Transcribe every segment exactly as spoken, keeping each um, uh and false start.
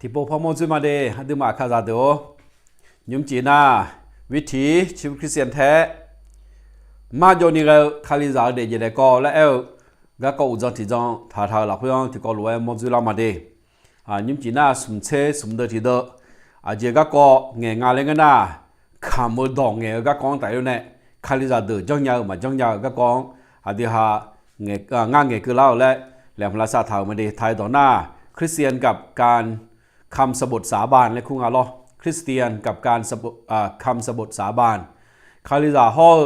Tiqpov par mawr dzoer ma de, aqduimaf aqkaqzaq deuq-or, nymrcif nar, วิถีชีวิตคริสเตียนแท้ marjawv ni ghae-eu Kalizaq-eu daefjeq daefkawv laer aer-eu garkawv uqdzan tiqdzan taqtaq-euq lafkhoer-anr tiqkawv lof-aer mawr dzoer lar ma de. Nymrcif nar smq tser smq deuv tiqdeuv, aqjeq garkawv ngaeq nga laer ngeur nar, kamq-eu dawq ngaeq-eu garkawv-anr tafler nae, Kalizaq deuq janrnya-eu maqjanrnya-eu garkawv-anr aqdui ha ngar ngaeqkeuv lar-euq laer laeqhmq lavsav taq-euq ma de. Taq-eu dawq nar, คริสเตียนกับการ คำสะบทสาบาน laer kur nga lawr. คริสเตียนกับการ คำสะบทสาบาน Kalizaq hawr-eu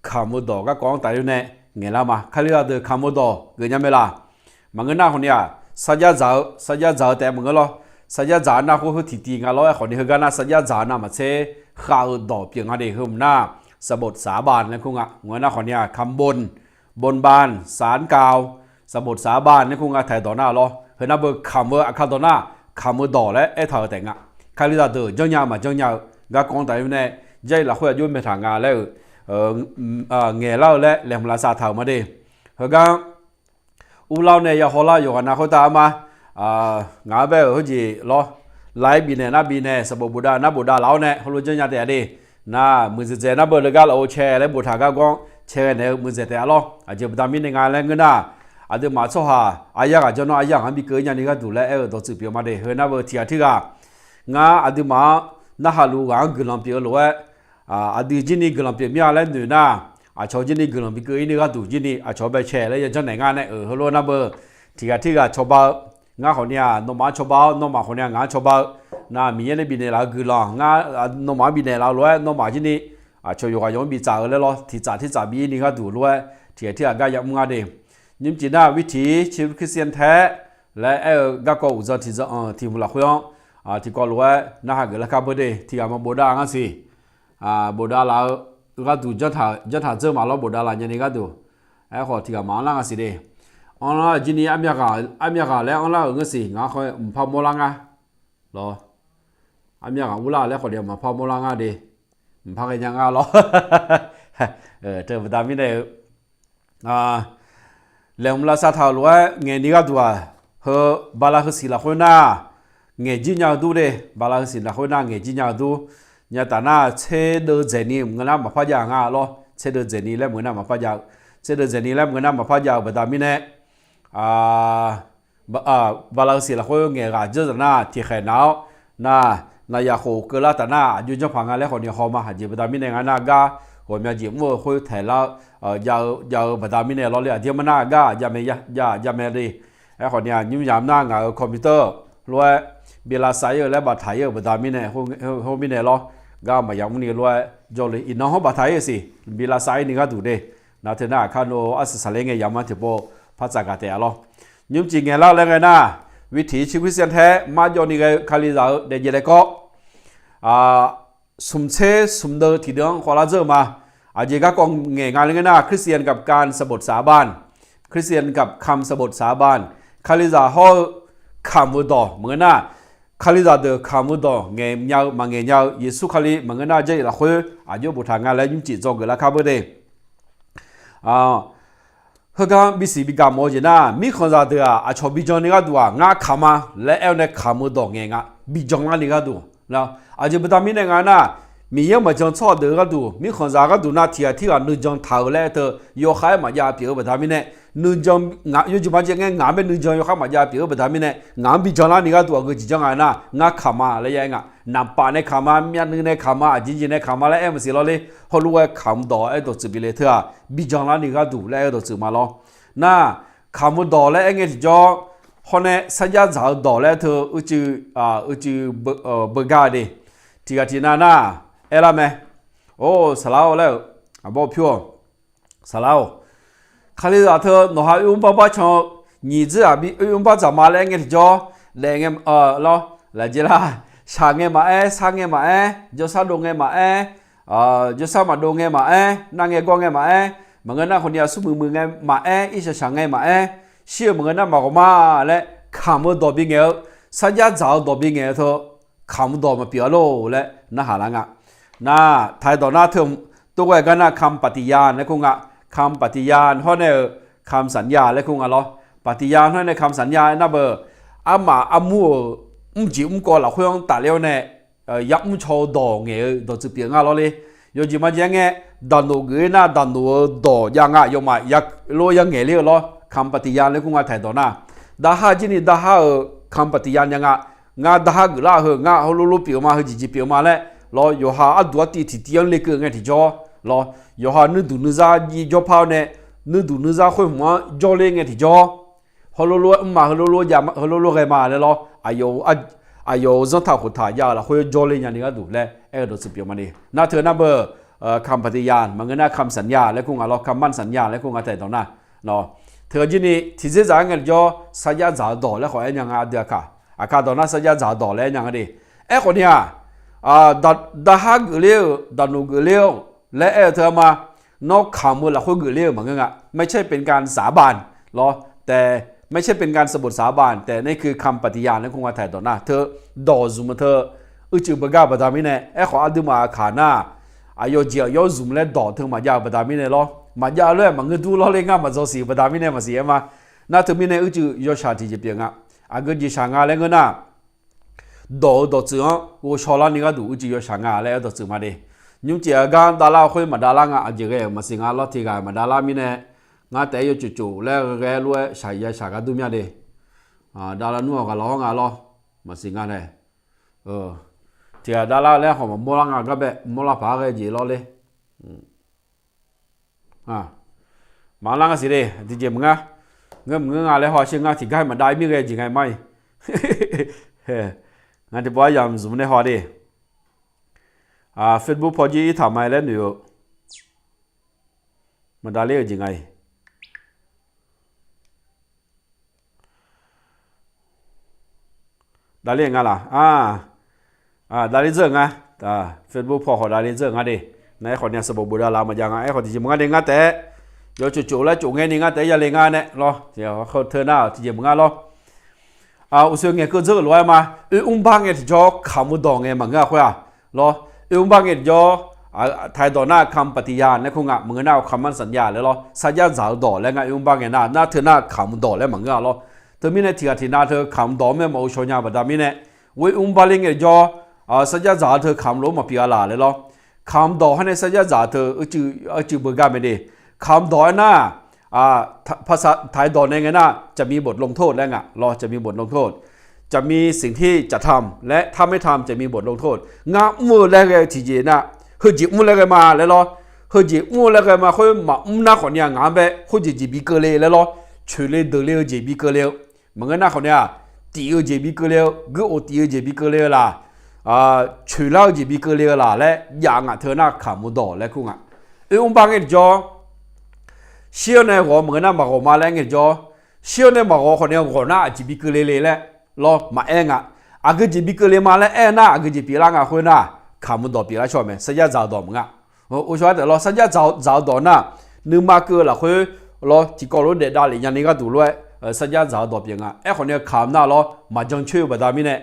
kamq-eu dawq garkawv-anr tafler nae ngaeqlar ma. Kalizaq deuq kamq-eu dawq geufnya mae laq? Maqngeur nar khawf ni-aq, sarjax dzaq-eu, sarjax dzaq-eu taef maqngeur lawr. Sarjax dzaq-eu nar khoer heu tiqtiv nga lawr. Aerkhawf ni heugar nar sarjax dzaq-eu navmaqtser khav-eu dawq pyeuf nga de. Heu mq nar สะบทสาบาน laer kur nga. Maqngeur nar khawf ni-aq, คำบ่น บนบาน ศาลกล่าว สะบทสาบาน laer kur nga. Taq-eu dawq nar lawr, heu nar beu kamq-eu aqkaq dawq nar, kamq-eu dawq laer aertaq-euq taef nga. Kalizaq deuq janrnya maqjanrnya-eu garkawv-anr tafler nae, Jarlif lafkhoer aqjox maeqtaq nga laer-euq ngaeqlar-eu laer laeqhmq lavsav taq-euq ma de. Heugar urlar-awr nae ya hawlar yawqghaq nav khoertav arma, ngaq-anr bae-euq heujeq lawr, ไลฟ์ bifnaeq nar bifnaeq, sanqbof bofdav nar bofdav laf-awr nae heulof janrnya taef-a de. Nar muiqdzaeq dzaeq nar beu leugar laf-eu cae laer boftaq gar gawr-anr cae ghae naeq-eu muiqdzaeq taef-a lawr. Aqjeq baqda mirnae nga laer ngeur nar, aqduimaf tsawrhaq aryar ghaq janr-awr aryar ghaq-anr bi keuv-ir nyani gharduq laer aer-eu dawqtsuif pyeuf ma de. Heu nar beu tiq ghaq tirghaq ngar aqduimaf-anr narhaq luf ghaq-anr guiqlanq pyeuf-eu lof-aer, aqdui jir ni guiqlanq pyeuf mir-a laer noeq nar, aqcawq jir ni guiqlanq bi keuv-ir ni gharduq jir ni aqcawq bae cae laer yajanr naeq nga nae-euq heulof nar beu tiq ghaq tirghaq cawba-eu, ngar khawf ni-aq nawmaf-anr cawba-awr, nawmaf khawf ni-aq ngaq-anr cawba-eu, nar Miqyaer nae bifnaeq laf-eu guiqlanq ngar nawmaf-anr bifnaeq laf-eu lof-aer nawmaf jir ni aqcawq yawqghaq yawq-anr bitsaf-eu laer lawr, tiqtsaf tirtsaf bi-ir ni gharduq lof-aer tiq ghaq tirghaq gar yamr nga de. Nymrcif nar วิถีชีวิตคริสเตียนแท้ laer aer-eu garkawv uqdzan tiqdzan tiqhmq lafkhoer-anr tiqkawv lof-aer narhaq geuf lar kar beu de. Tiq ghaq ma bofdav ngar siq, bofdav laf-eu gharduq janrtaq dzeur ma lawr, bofdav laf nyani gharduq. Aerkhawf tiq ghaq ma-anr lar nga siq de. Anrlar jir ni armyav ghaq laer anrlar-euq ngeur siq, ngaq-anr khawf mqpar mawrlar nga lawr. Armyav ghaq urlar laer khawf ni maqpar mawrlar nga de. Mqpar ghaenya nga lawr. Teu baqda mirnae-eu laeqhmq lavsav taq-euq lof-aer ngaeq ni gharduq-aq, heu bala heusiq lafkhoer nar, ngaeq jir nya-eu dur de. Bala heusiq lafkhoer nar ngaeq jir nya-eu dur. Nyataf nar tserdeuv dzaeq ni maqngeur nar maqpar jav nga lawr. Tserdeuv dzaeq ni laer maqngeur nar maqpar jav-eu, tserdeuv dzaeq ni laer maqngeur nar maqpar jav-eu baqda mirnae, bala heusiq lafkhoer ngaeq ghaq dzeur taf nar tiqkhaeq nav-awr, nar, naqyaf khof keuvlar taf nar aqjox janrpaq nga laer khawf ni haw ma. Aqjeq baqda mirnae nga nar gar ghawqmya jeq mr-eu khoer taeqlar-eu jav-eu baqda mirnae lawr le. Aqdir mar nar gar jav mae, jav mae le. Aerkhawf ni-aq nymr yamq nar ngaq-euq computer lof-aer bi lavsav-ir-eu laer baftaq-ir-euq baqda mirnae, hawr mirnae lawr, gar maqya mr ni lof-aer jawr le. Iqnan hawr baftaq-ir-eu siq, bi lavsav-ir ni gharduq de. Nar teu nar aqkar nor arsiq saqler ngae yamq-anr tiqpov par tsaf gaq taef-a lawr. Nymrcif ngaeqlar-eu laer ngae nar, วิถีชีวิตคริสเตียนแท้ marjawv ni ghae-eu Kalizaq-eu daefjeq daefkawv smq tser smq deuv tiqdeuv-anr khawvlar dzeur-eu ma. Aqjeq garkawv ngaeq nga laer ngeur nar, คริสเตียนกับการสะบทสาบาน คริสเตียนกับคำสะบทสาบาน Kalizaq hawr-eu kamq-eu dawq maqngeur nar, Kalizaq deuq kamq-eu dawq ngaeq nya-eu maqngaeq nya-eu, Yeqsur Kali maqngeur nar Jarlif lafkhoer aqjox boftaq nga laer nymrcif dzawgeuf lar kar beu de. Heugar bisiq bigaq mawf-eu jeq nar, mirkhanqzaq deuq-aq aqcawq bijan ni gharduq-aq ngar kamq ma laer aer-eu nae kamq-eu dawq ngaeq nga. Bijan lar ni gharduq. Aqjeq baqda mirnae nga nar, Miqyaer maqjan tsawrhaq-euq gharduq, mirkhanqzaq gharduq nar tiq ghaq tirghaq nuijan taq-euq laer aer teu yawkhav-aer maqjav pyeuf-eu baqda mirnae, nuijan, yawjeq maqjeq ngae ngaq-anr bae nuijan yawkhav maqjav pyeuf-eu baqda mirnae, ngaq-anr bijan lar ni gharduq aqgeu jeqjanr nga nar, ngar kamq ma laer ya aer nga. Naqpaf nae kamq ma, myavnuiv nae kamq ma, aqjeq jeq nae kamq ma laer aer maqsiq lawr le. Hawrlof-aer kamq dawq aer dawqtsuif bif le teu-aq, bijan lar ni gharduq laer aer-eu dawqtsuif ma lawr. Nar, kamq-eu dawq laer aer ngae tiqjawr, hawr nae sarjax dzaq-eu dawq laer teu uicuiv, uicuiv beugar de. Tiq ghaq tiq nav nar, aerlar mae. Or, saqlaq-or laer-euq, aqbawr pyur-awq. Saqlaq-or, Kalizaq teu nawqha oermr barbar can-eu, nyiq dzeur-aq bi oermr bar dzaq ma laer aer ngae tiqjawr, daef ngae lawr, lafjeq lar, shaq ngae maqaer, sar ngae maqaer, jawrsar dov ngae maqaer, jawrsar maqdov ngae maqaer, nar ngae gawr ngae maqaer, maqngeur nar khawf ni aqsur muiq muiq ngae maqaer, irshaq shaq ngae maqaer, shir-euq maqngeur nar maqghawq ma laer kamq-eu dawq bingaeq-eu, sarjax dzaq-eu dawq bingaeq-eu teu, kamq-eu dawq maqpyeuf-a lor laer narhaq lar nga. Nar, taq-eu dawq nar teu, tov ghae gar nar คำปฏิญาณ laer kur nga. คำปฏิญาณ hawr nae-euq คำสัญญา laer kur nga lawr. ปฏิญาณ hawr nae คำสัญญา aernar beu, armaf armur-euq mrjeq mrkawv lafkhoer-anr tafler-awr nae, yamr caw-eu dawq ngaeq-eu dawqtsuif pyeuf nga lawr le. Yawjeq majeq-aer ngae, daqnoq geuf-ir nar daqnoq-eu dawq jav nga, yawmaf lof ya ngaeq ler-eu lawr, คำปฏิญาณ laer kur nga ไถ่ dawq nar. Daqha jir ni daqha-euq คำปฏิญาณ jav nga, ngar daqha geuflar-eu heu ngar heulof lof pyeuf ma, heujeq jeq pyeuf ma laer lawr, yawqha arduq artiv tiqtiv-anr lekeuv ngae tiqjawr lawr, yawqha nuirduq nuizar jiv jawrpar-awr nae, nuirduq nuizar khoer hmq-anr jawrler ngae tiqjawr, heulof lof-aer mr ma, heulof lof jav, heulof lof ghae ma laer lawr, aqyawf-euq zanrtaq khoftaq jav-eu lafkhoer jawrler nyani gharduq laer aer-eu dawqtsuif pyeuf ma ni. Nar teu nar beu, คำปฏิญาณ maqngeur nar คำสัญญา laer kur nga lawr, คำมั่นสัญญา laer kur nga ไถ่ dawq nar. Teu jir ni tiqzerdzaq-aer ngae tiqjawr sarjax dzaq-eu dawq laer khawf aer nya nga, aqdui aqkaq. Aqkaq dawq nar sarjax dzaq-eu dawq laer aer nya nga de. Aerkhawf ni-aq, daqha geufler-euq, daqnoq geufler-awr laer aer-eu teu-a ma. Nawr kamq-eu lafkhoer geufler-euq maqngeur nga. ไม่ใช่เป็นการสาบาน lawr taef, ไม่ใช่เป็นการสะบดสาบาน taef, นั่นคือคำปฏิญาณ laer kur nga ไถ่ dawq nar. Teu dawq zmq-eu teu uicuiv beugar-eu baqda mirnae, aerkhawf aqduimaf aqkaq nar, aqyawf jeq aqyawf zmq laer dawq teu maqjav-eu baqda mirnae lawr, maqjav lof-aer maqngeur dur lawr le, ngar maqdzaw siq-eu baqda mirnae maqsiq-aer ma. Nar teumirnae uicuiv yawshaq tiqjeq pyeuf nga. Aqgeu jeq shaq nga laer ngeur nar, dawq-eu dawqtsuif-anr ghovshaw larni gharduq uicuiv yawshaq nga laer aer-eu dawqtsuif ma de. Nymrcif-eu gar davlar-eu khoer maqdavlar nga, aqjeq ghae-euq maqsiq nga lawr, tiq ghaq maqdavlar mirnae, ngar taef-aer yawtsuf tsuf laer ghae-aer lof-aer shaq ya shaq gar dur mya de. Davlar nmr-awq ghaq lawq-awr nga lawr, maqsiq nga nae. Tiq ghaq davlar laer khawf maqmawr lar nga gar bae, mawr lar paq-aer ghae jeq lawr le. Maqlar nga siq de, tiqjeq maqngeur. Ngeur maqngeur nga laer haw sher ngar tiqgar maqdav-ir mir ghae jeq nga ma-iq. Ngar tiqpov aryamq zmq nae haw de. Facebook paw jir irtaq ma laer noeq-eu. Maqdav ler-eu jeq nga-iq. Dav ler nga laq? Dav ler dzeur-euq nga. Facebook paw khawf dav ler dzeur-euq nga de. Nar aerkhawf ni-a sanqbof bof dav laf maqjav nga. Aerkhawf tiqjeq maqngeur de, ngar taef-aer yawtsuf tsuf laer tsuf ngae ni ngar taef-aer yale nga nae lawr. Teu nar tiqjeq maqngeur lawr. Uqshoe ngaeqkeuv dzeur-euq lof-aer ma. Oermr bar ngae tiqjawr kamq-eu dawq ngae maqngeur-a khoer-aq lawr. Oermr bar ngae tiqjawr ไถ่ dawq nar คำปฏิญาณ laer kur nga, maqngeur nar คำมั่นสัญญา laer lawr, sarjax dzaq-eu dawq laer nga. Oermr bar ngae nar, nar teu nar kamq-eu dawq laer maqngeur-a lawr. Teumirnae tiq ghaq tiq nav teu kamq-eu dawq-anr mae maqghovshaw nya-eu baqda mirnae, oermr bar ler ngae tiqjawr sarjax dzaq-eu teu kamq lof-aer maqpyeuf-a laq laer lawr. Kamq dawq hawr nae sarjax dzaq-eu teu uicuiv beugar mae de. Kamq dawq-aer nar, ไถ่ dawq nae ngae nar จะมีบทลงโทษ laer nga lawr, จะมีบทลงโทษ, จะมีสิ่งที่จะทำและถ้าไม่ทำจะมีบทลงโทษ. Ngar mr-eu laer ghae-eu tiqjeq nar, heujeq mr laer ghae ma laer lawr. Heujeq mr-eu laer ghae ma khoer maqmr nar khawf ni-a ngaq-anr bae khoerjeq jeq bi keuvle laer lawr. Coeqle deuqle-eu jeq bi keuvle-eu. Maqngeur nar khawf ni-a, tif-eu jeq bi keuvle-eu, guir of tif-eu jeq bi keuvle-eu laq, coeqlar-eu jeq bi keuvle-eu laq laer jav ngaq teu nar kamq-eu dawq laer kur nga. Oermr bar ngae tiqjawr shir-awr nae ghawq maqngeur nar maqghawq ma laer ngae tiqjawr, shir-awr nae maqghawq khawf ni ghawq nar aqjeq bi keuvle le laer lawr maqaer nga. Aqgeu jeq bi keuvle ma laer aer nar aqgeu jeq pyeuflar nga khoer nar, kamq-eu dawq pyeuflar cawq mae, sarjax dzaq-eu dawq maqngeur. Ghovshaw-aer taef lawr, sarjax dzaq-eu dawq nar, nuima keuv-eu lafkhoer lawr, tiqkawv lof-aer daef davlef nyani gharduq lof-aer sarjax dzaq-eu dawq pyeuf nga. Aerkhawf ni-a kamq nar lawr, maqjan coer-eu baqda mirnae,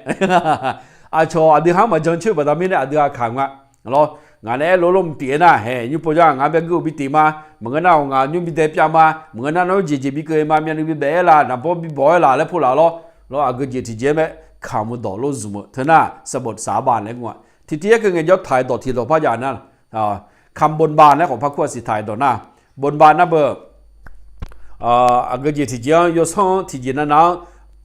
aqcawq aqdui har maqjan coer-eu baqda mirnae aqdui-a kamq nga lawr. Ngaq nae aer lof lof mqpyeuf-aer nar, haeq nymr pov jar ngaq-anr bae guir of bi tif ma, maqngeur nar-awq ngaq nymr bi dae pyav ma, maqngeur nar nawr jeq jeq bi keuv-eu ma, myavnuiv bi baef-aer laq, naqbawr bi bawq-aer laq laer pov laf lawr. Lawr aqgeu jeq tiqjeq-aer mae, kamq-eu dawq lof zmq-eu teu nar สะบดสาบาน laer kur nga. Tiqtiv-aer keuv ngae jawr ไถ่ dawq tiq dawq par jav nar, คำบนบาน laer khawf par kur-a siq ไถ่ dawq nar. บนบาน nar beu, aqgeu jeq tiqjeq-anr yawsanr-anr tiqjeq navnav-anr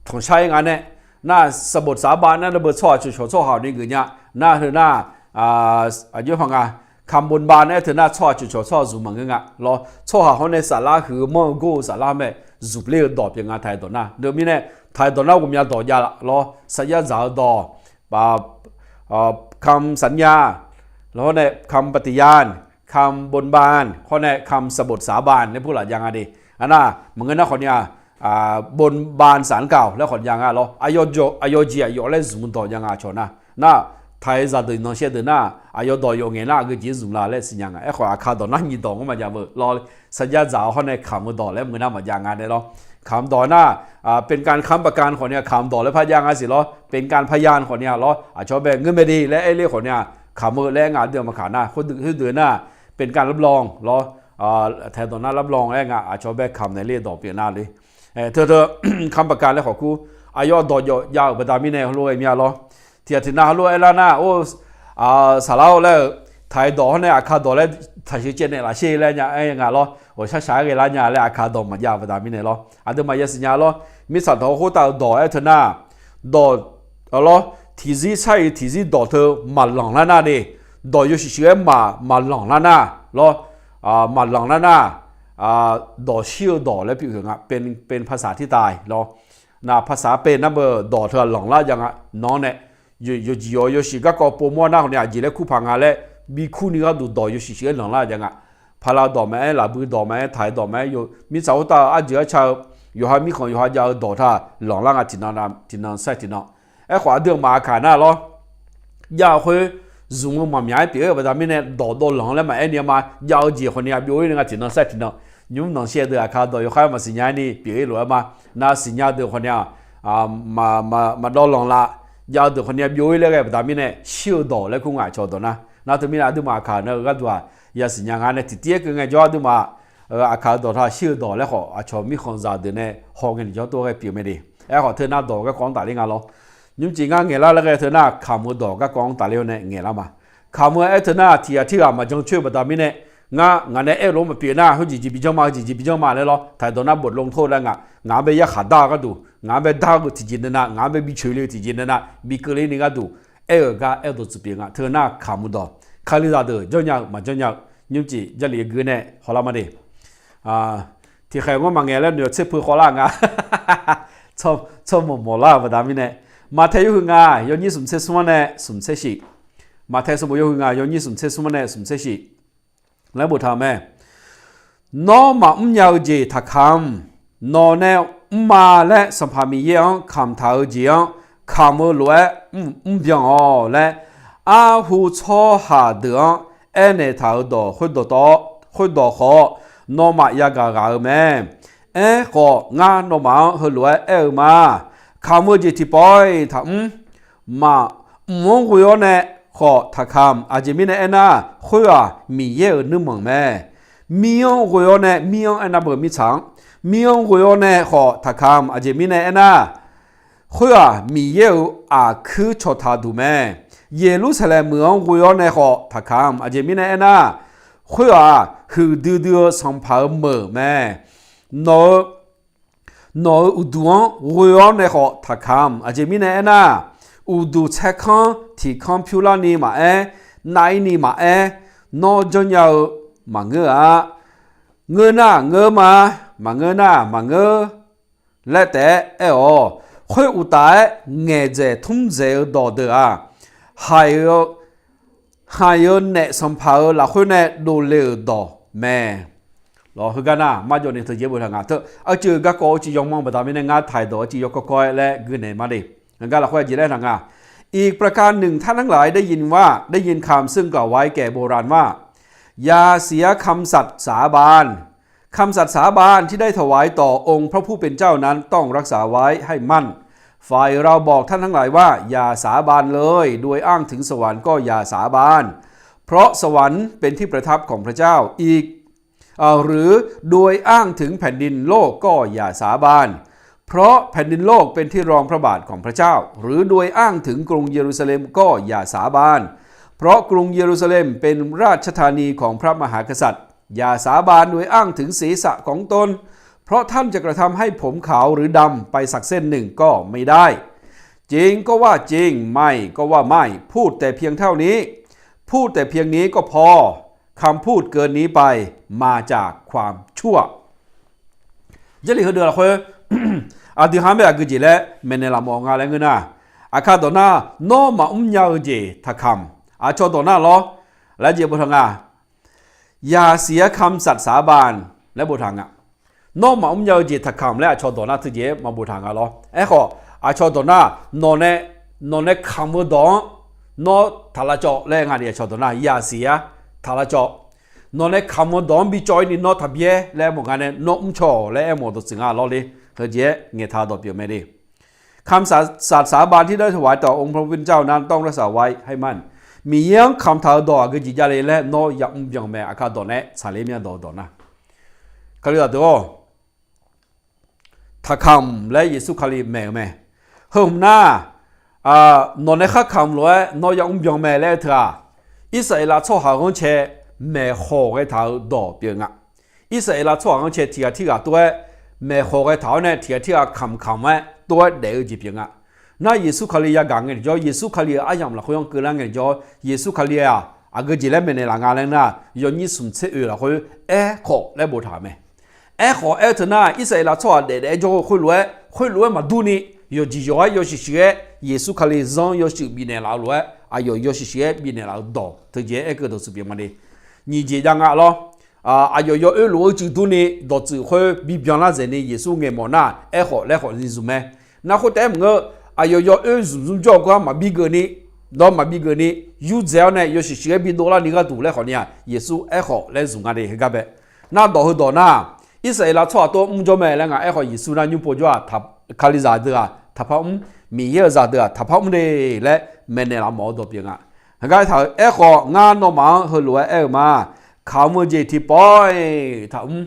tanqshar-ir nga nae, nar สะบดสาบาน nar beu tsawrhaq cawqcawq tsawrhaq ni geuf nya, nar heu nar, aqjox paq nga, คำบนบาน aer teu nar tsawrhaq cawqcawq tsawrhaq zmq maqngeur nga lawr. Tsawrhaq hawr nae saflar huiq-eu manr-eu gor-eu saflar mae, zmq ler-eu dawq pyeuf nga ไถ่ dawq nar. Teumirnae ไถ่ dawq nar ghawqmya dawq jav laf lawr, sarjax dzaq-eu dawq, คำสัญญา lawr nae คำปฏิญาณ, คำบนบาน hawr nae คำสะบดสาบาน laer pur laf jav nga de. Aqnar maqngeur nar khawf ni-a, บนบานศาลกล่าว laer khawf jav nga lawr. Aqyawf jeq aqyawf laer zmq-eu dawq jav nga cawq nar. Nar, ไถ่ zaqdeuq nanqshaev deuq nar, aqyawf dawq yawf ngaeq nar aqgeu jeq-anr zmq la laer siqnya nga. Aerkhawf aqkaq dawq nar nyiq dawq ngar maqjav beu lawr, sarjax dzaq-awr hawr nae kamq-eu dawq laer maqngeur nar maqjav nga nae lawr. Kamq dawq nar, เป็นการค้ำประกัน khawf ni-a kamq dawq laer par jav nga siq lawr, เป็นการพยาน khawf ni-a lawr, aqcawq bae ngeur mae de laer aer ler khawf ni-a, kamq-eu laer aer nga deuq maqkaq nar, khoerdeuq nar, เป็นการรับรอง lawr, ไถ่ dawq nar รับรอง aer nga, aqcawq bae kamq naeq ler dawq pyeuf nar le. Teu teu, ค้ำประกัน laer khawf kur, aqyawf dawq jawf jav-euq baqda mirnae heulof-aer mir-a lawr. Tiqghaq tiqnav heulof-aer aerlar nar, or, saqlar-awr laer-euq taq-eu dawq hawr nae aqkaq dawq laer taqsheuq caev naeq laf sher laer nya-aer nga lawr. Ghawqshaq shaq-aer ghae lar nya laer aqkaq dawq maqjav-eu baqda mirnae lawr. Aqduimaf ya siqnya lawr. Mirtsaq dawq khoertav-euq dawq-aer teu nar, dawq, a lawr, tiqzir sar-iq tiqzir dawq teu maqlanq lar nar de, dawq yawshuif shuif-aer maq, maqlanq lar nar lawr, maqlanq lar nar, dawq shir-eu dawq laer pyeuf-eu nga, เป็นภาษาที่ตาย lawr. Nar ภาษาเป็น nar beu dawq teu-aq lanqlar jav nga. Nawq-anr nae yawqjeq yawq yawshuif garkawv povmawr nar khawf ni aqjeq laer kur paq nga laer bi kur ni gharduq dawq yawshuif shuif-aer lanqlar jav nga. Paqlav dawq maqaer, laqbui dawq maqaer, taq-eu dawq maqaer, mirtsaq khoertav-eu arjeuq arca-eu, yawqha mirkhanq yawqha jav-eu dawq taq lanqlar nga tiqnan, tiqnan sair tiqnan. Aerkhawf aqdui-euq maqkaq nar lawr, jav-eu khoer zmq-eu maqmyaq-aer pyeuf-ir-euq baqda mirnae dawq dawvlanq laer maqaer ni-a ma. Jav-eu jeq khawf ni-aq byov-ir nae nga tiqnan sair tiqnan. Nymr nanqshir deuq aqkaq dawq yawkhav maqsiqnya-aer ni pyeuf-ir lof-aer ma. Nar siqnya deuq khawf ni-aq, maqdawvlanq laf. Jav-eu deuq khawf ni-aq byov-ir laer ghae baqda mirnae shir-eu dawq laer kur nga aqcawq dawq nar. Nar teumirnae aqduimaf aqkaq nar-eu gharduq-aq ya siqnya nga nae tiqtiv-aer keuv ngaejawr aqduimaf aqkaq-eu dawq taq shir-eu dawq laer khawf aqcawq mirkhanqzaq deuq nae haw ngae ni jawr tov ghae pyeuf mae de. Aerkhawf teu nar dawq garkawv-anr tafler nga lawr. Nymrcif ngar ngaeqlar laer ghae teu nar kamq-eu dawq garkawv-anr tafler-awr nae ngaeqlar ma. Kamq-eu aer teu nar tiqghaq tirghaq maqjan coer-eu baqda mirnae, ngar ngaq nae aer-eu lof-aer maqpyeuf nar heujeq jeq bijanr ma, heujeq jeq bijanr ma laer lawr. Taq dawq nar บทลงโทษ laer nga, ngaq-anr bae yarkhaq dar-eu gharduq, ngaq-anr bae dar-eu tiqjeq nae nar, ngaq-anr bae bi coeq le-eu tiqjeq nae nar bi keuvle ni gharduq, aer-euq gar aer-eu dawq tsuif pyeuf nga. Teu nar kamq-eu dawq, Kalizaq deuq janrnya-eu maqjanrnya-eu, nymrcif Jarlif-eu gui nae hawlar ma de. Tiqkhaeq ngar maqngaeq laer noeq-awq tser peu khawvlar nga. Tsawrmawq mawqlar-euq baqda mirnae, Maqtae yawhuiq ngaq yawnyir smq tser smr-anr nae smq tser shif. Maqtae sanqbof yawhuiq ngaq yawnyir smq tser smr-anr nae smq tser shif laer boftaq-euq mae. Nawr maqmr nya-eu jeq taqkamq. Nawq nae mr ma laer Sanqpaq Miqyaer-anr kamq taq-eu jeq-anr kamq-eu lof-aer mr byan-awq laer, arhu tsawrhaq deuq-anr aernaeq taq-euq dawq khoerdawq khawf, nawmaf yagaq ghaq-eu mae. Aerkhawf, ngar nawmaf-anr heulof-aer aer-eu ma. Kamq-eu jeq tiqpawf-iq taqmr. Maqmr-anr ghoe-awr nae khawf taqkamq. Aqjeq mirnae aernar, khoer-aq Miqyaer-euq nuirmanq mae. Mir-anr ghoe-awr nae, mir-anr aernar beu mirtsaq-anr, mir-anr ghoe-awr nae khawf taqkamq. Aqjeq mirnae aernar, khoer-aq Miqyaer-euq aqkuir cawqtaq duq mae. Yeqlursaqlaeq meuq-anr ghoe-awr nae khawf taqkamq. Aqjeq mirnae aernar, khoer-aq huiqdui dui-eu Sanqpaq-euq meuq mae. Nawq-eu nawq-euq uqduq-anr ghoe-awr nae khawf taqkamq. Aqjeq mirnae aernar, uqduq tsaerkanr tiqkanr pyur larni maqaer, nav-ir ni maqaer, nawr janrnya-eu maqngeur-a. Ngeur nar ngeur ma, maqngeur nar maqngeur laer taef-aer aer-awq. Khoeruqtaf-aer ngaeqdzaeq tmr dzaeq-eu dawqdeuq-aq, haiq-eu naef Sanqpaq-euq lafkhoer nae dovle-euq dawq mae. Lawr, heugar nar marjawv ni teujeq boftaq nga teu, arcuiv garkawv arcuiv yawmanr baqda mirnae ngar taqdawq arcuiv yawkawr kawr-aer laer guinaeq ma de. Heugar lafkhoer aqjeq laer taq nga. อีกประการหนึ่ง ท่านทั้งหลายได้ยินว่า ได้ยินคำซึ่งกล่าวไว้แก่โบราณว่า อย่าเสียคำสัตย์สาบาน คำสัตย์สาบานที่ได้ถวายต่อองค์พระผู้เป็นเจ้านั้นต้องรักษาไว้ให้มั่น ฝ่ายเราบอกท่านทั้งหลายว่า อย่าสาบานเลย โดยอ้างถึงสวรรค์ก็อย่าสาบาน เพราะสวรรค์เป็นที่ประทับของพระเจ้า อีก เอ่อ หรือโดยอ้างถึงแผ่นดินโลกก็อย่าสาบาน เพราะแผ่นดินโลกเป็นที่รองพระบาทของพระเจ้า หรือโดยอ้างถึงกรุงเยรูซาเล็มก็อย่าสาบาน เพราะกรุงเยรูซาเล็มเป็นราชธานีของพระมหากษัตริย์ อย่าสาบานโดยอ้างถึงศีรษะของตน เพราะท่านจะกระทำให้ผมขาวหรือดำไปสักเส้นหนึ่งก็ไม่ได้ จริงก็ว่าจริง ไม่ก็ว่าไม่ พูดแต่เพียงเท่านี้ พูดแต่เพียงนี้ก็พอ คำพูดเกินนี้ไปมาจากความชั่ว Jarlif heudeuq lafkhoer aqdui ha-anr bae aqgeu jeq laer maeqnaeq laf mawf nga laer ngeur nar, aqkar dawq nar, nawr maqmr nya-eu jeq taqkamq. Aqcawq dawq nar lawr, laer jeq boftaq nga. อย่าเสียคำสัตย์สาบาน laer boftaq nga. Nawr maqmr nya-eu jeq taqkamq laer aqcawq dawq nar teujeq-aer maqboftaq nga lawr. Aerkhawf aqcawq dawq nar, nawq nae, nawq nae kamq-eu dawq-anr nawr taq lavcawv laer nga ni aqcawq dawq nar, อย่าเสีย taq lavcawv. Nawq nae kamq-eu dawq-anr bicawv-ir ni nawr taqbyaer laer mawf nga nae nawr mrcaw-awq laer aermawf-eu dawqtsuif nga lawrle. Heujeq-aer ngaeqtaq-eu dawq pyeuf mae de. คำสัตย์สาบานที่ได้ถวายต่อองค์พระผู้เป็นเจ้านั้นต้องรักษาไว้ให้มั่น Miqyaer-anr kamq taq-eu dawq aqgeu jeq javle laer nawr yamr byan mae. Aqkar dawq nae tsaqler myav dawq-eu dawq nar, Kalizaq deuq-awr, taqkamq laer Yeqsur Kali maeq-eu mae. Heu hmq nar, nawq nae kharkamq lof-aer nawr yamr byan mae laer aer teu-aq, Irsaqleqlav tsawrhaq ghanrcae maeqkhawq ghae taq-euq dawq pyeuf nga. Irsaqleqlav tsawrhaq ghanrcae tiq ghaq tirghaq tov-aer maeqkhawq ghae taq-awr nae tiq ghaq tirghaq kamq kamq-aer tov-aer daef-eu jeq pyeuf nga. Nar Yeqsur Kali yagaq ngae tiqjawr, Yeqsur Kali-euq aryamq lafkhoer-anr keuvlar ngae tiqjawr, Yeqsur Kali-aq aqgeu jeq laer maeqnaeq laf nga laer nar, yawnyir smq tser oeq lafkhoer aerkhawf laer boftaq-euq mae. Aerkhawf aer-eu teu nar, Irsaqleqlav tsawrhaq daef daef-aer jawr-eu khoerlof-aer, khoerlof-aer maqdur ni, yawqjeq yawq-aer yawshuif shuif-aer Yeqsur Kali zanr yawshuif bifnaeq laf-eu lof-aer, aqyawf yawshuif shuif-aer bifnaeq laf-eu dawq teu jeq-aer aer keuv dawq tsuif pyeuf ma de. Nyiq jeq jav nga lawr. Aqyawf yaw oer lof-eu cuiv durni, dawqtsuif khoer bibyan lar dzaeqni Yeqsur ngaeqmawf nar, aerkhawf laer khawf ni zmq mae. Nar khoertaef-aer maqngeur, aqyawf yaw oer zmq zmq jawr-eu gar maqbi geuf ni, dawr maqbi geuf ni, yurdzaeq-awr nae yawshuif shuif-aer bidov larni gharduq laer khawf ni-aq, Yeqsur aerkhawf laer zmq nga de heugar bae. Nar dawq heudawq nar, Irsaqleqlav tsawrhaq tov-aer mr jawr mae laer ngaq aerkhawf Yeqsur nar nymr pov jawr-aq, Kalizaq deuq-aq taqpar mr, Miqyaer-euq zaqdeuq-aq taqpar mr de laer maeqnaeq laf mawf-eu dawq pyeuf nga. Heugar taq-eu aerkhawf ngar nawmaf-anr heulof-aer aer-eu ma, kamq-eu jeq tiqpawf-iq taqmr.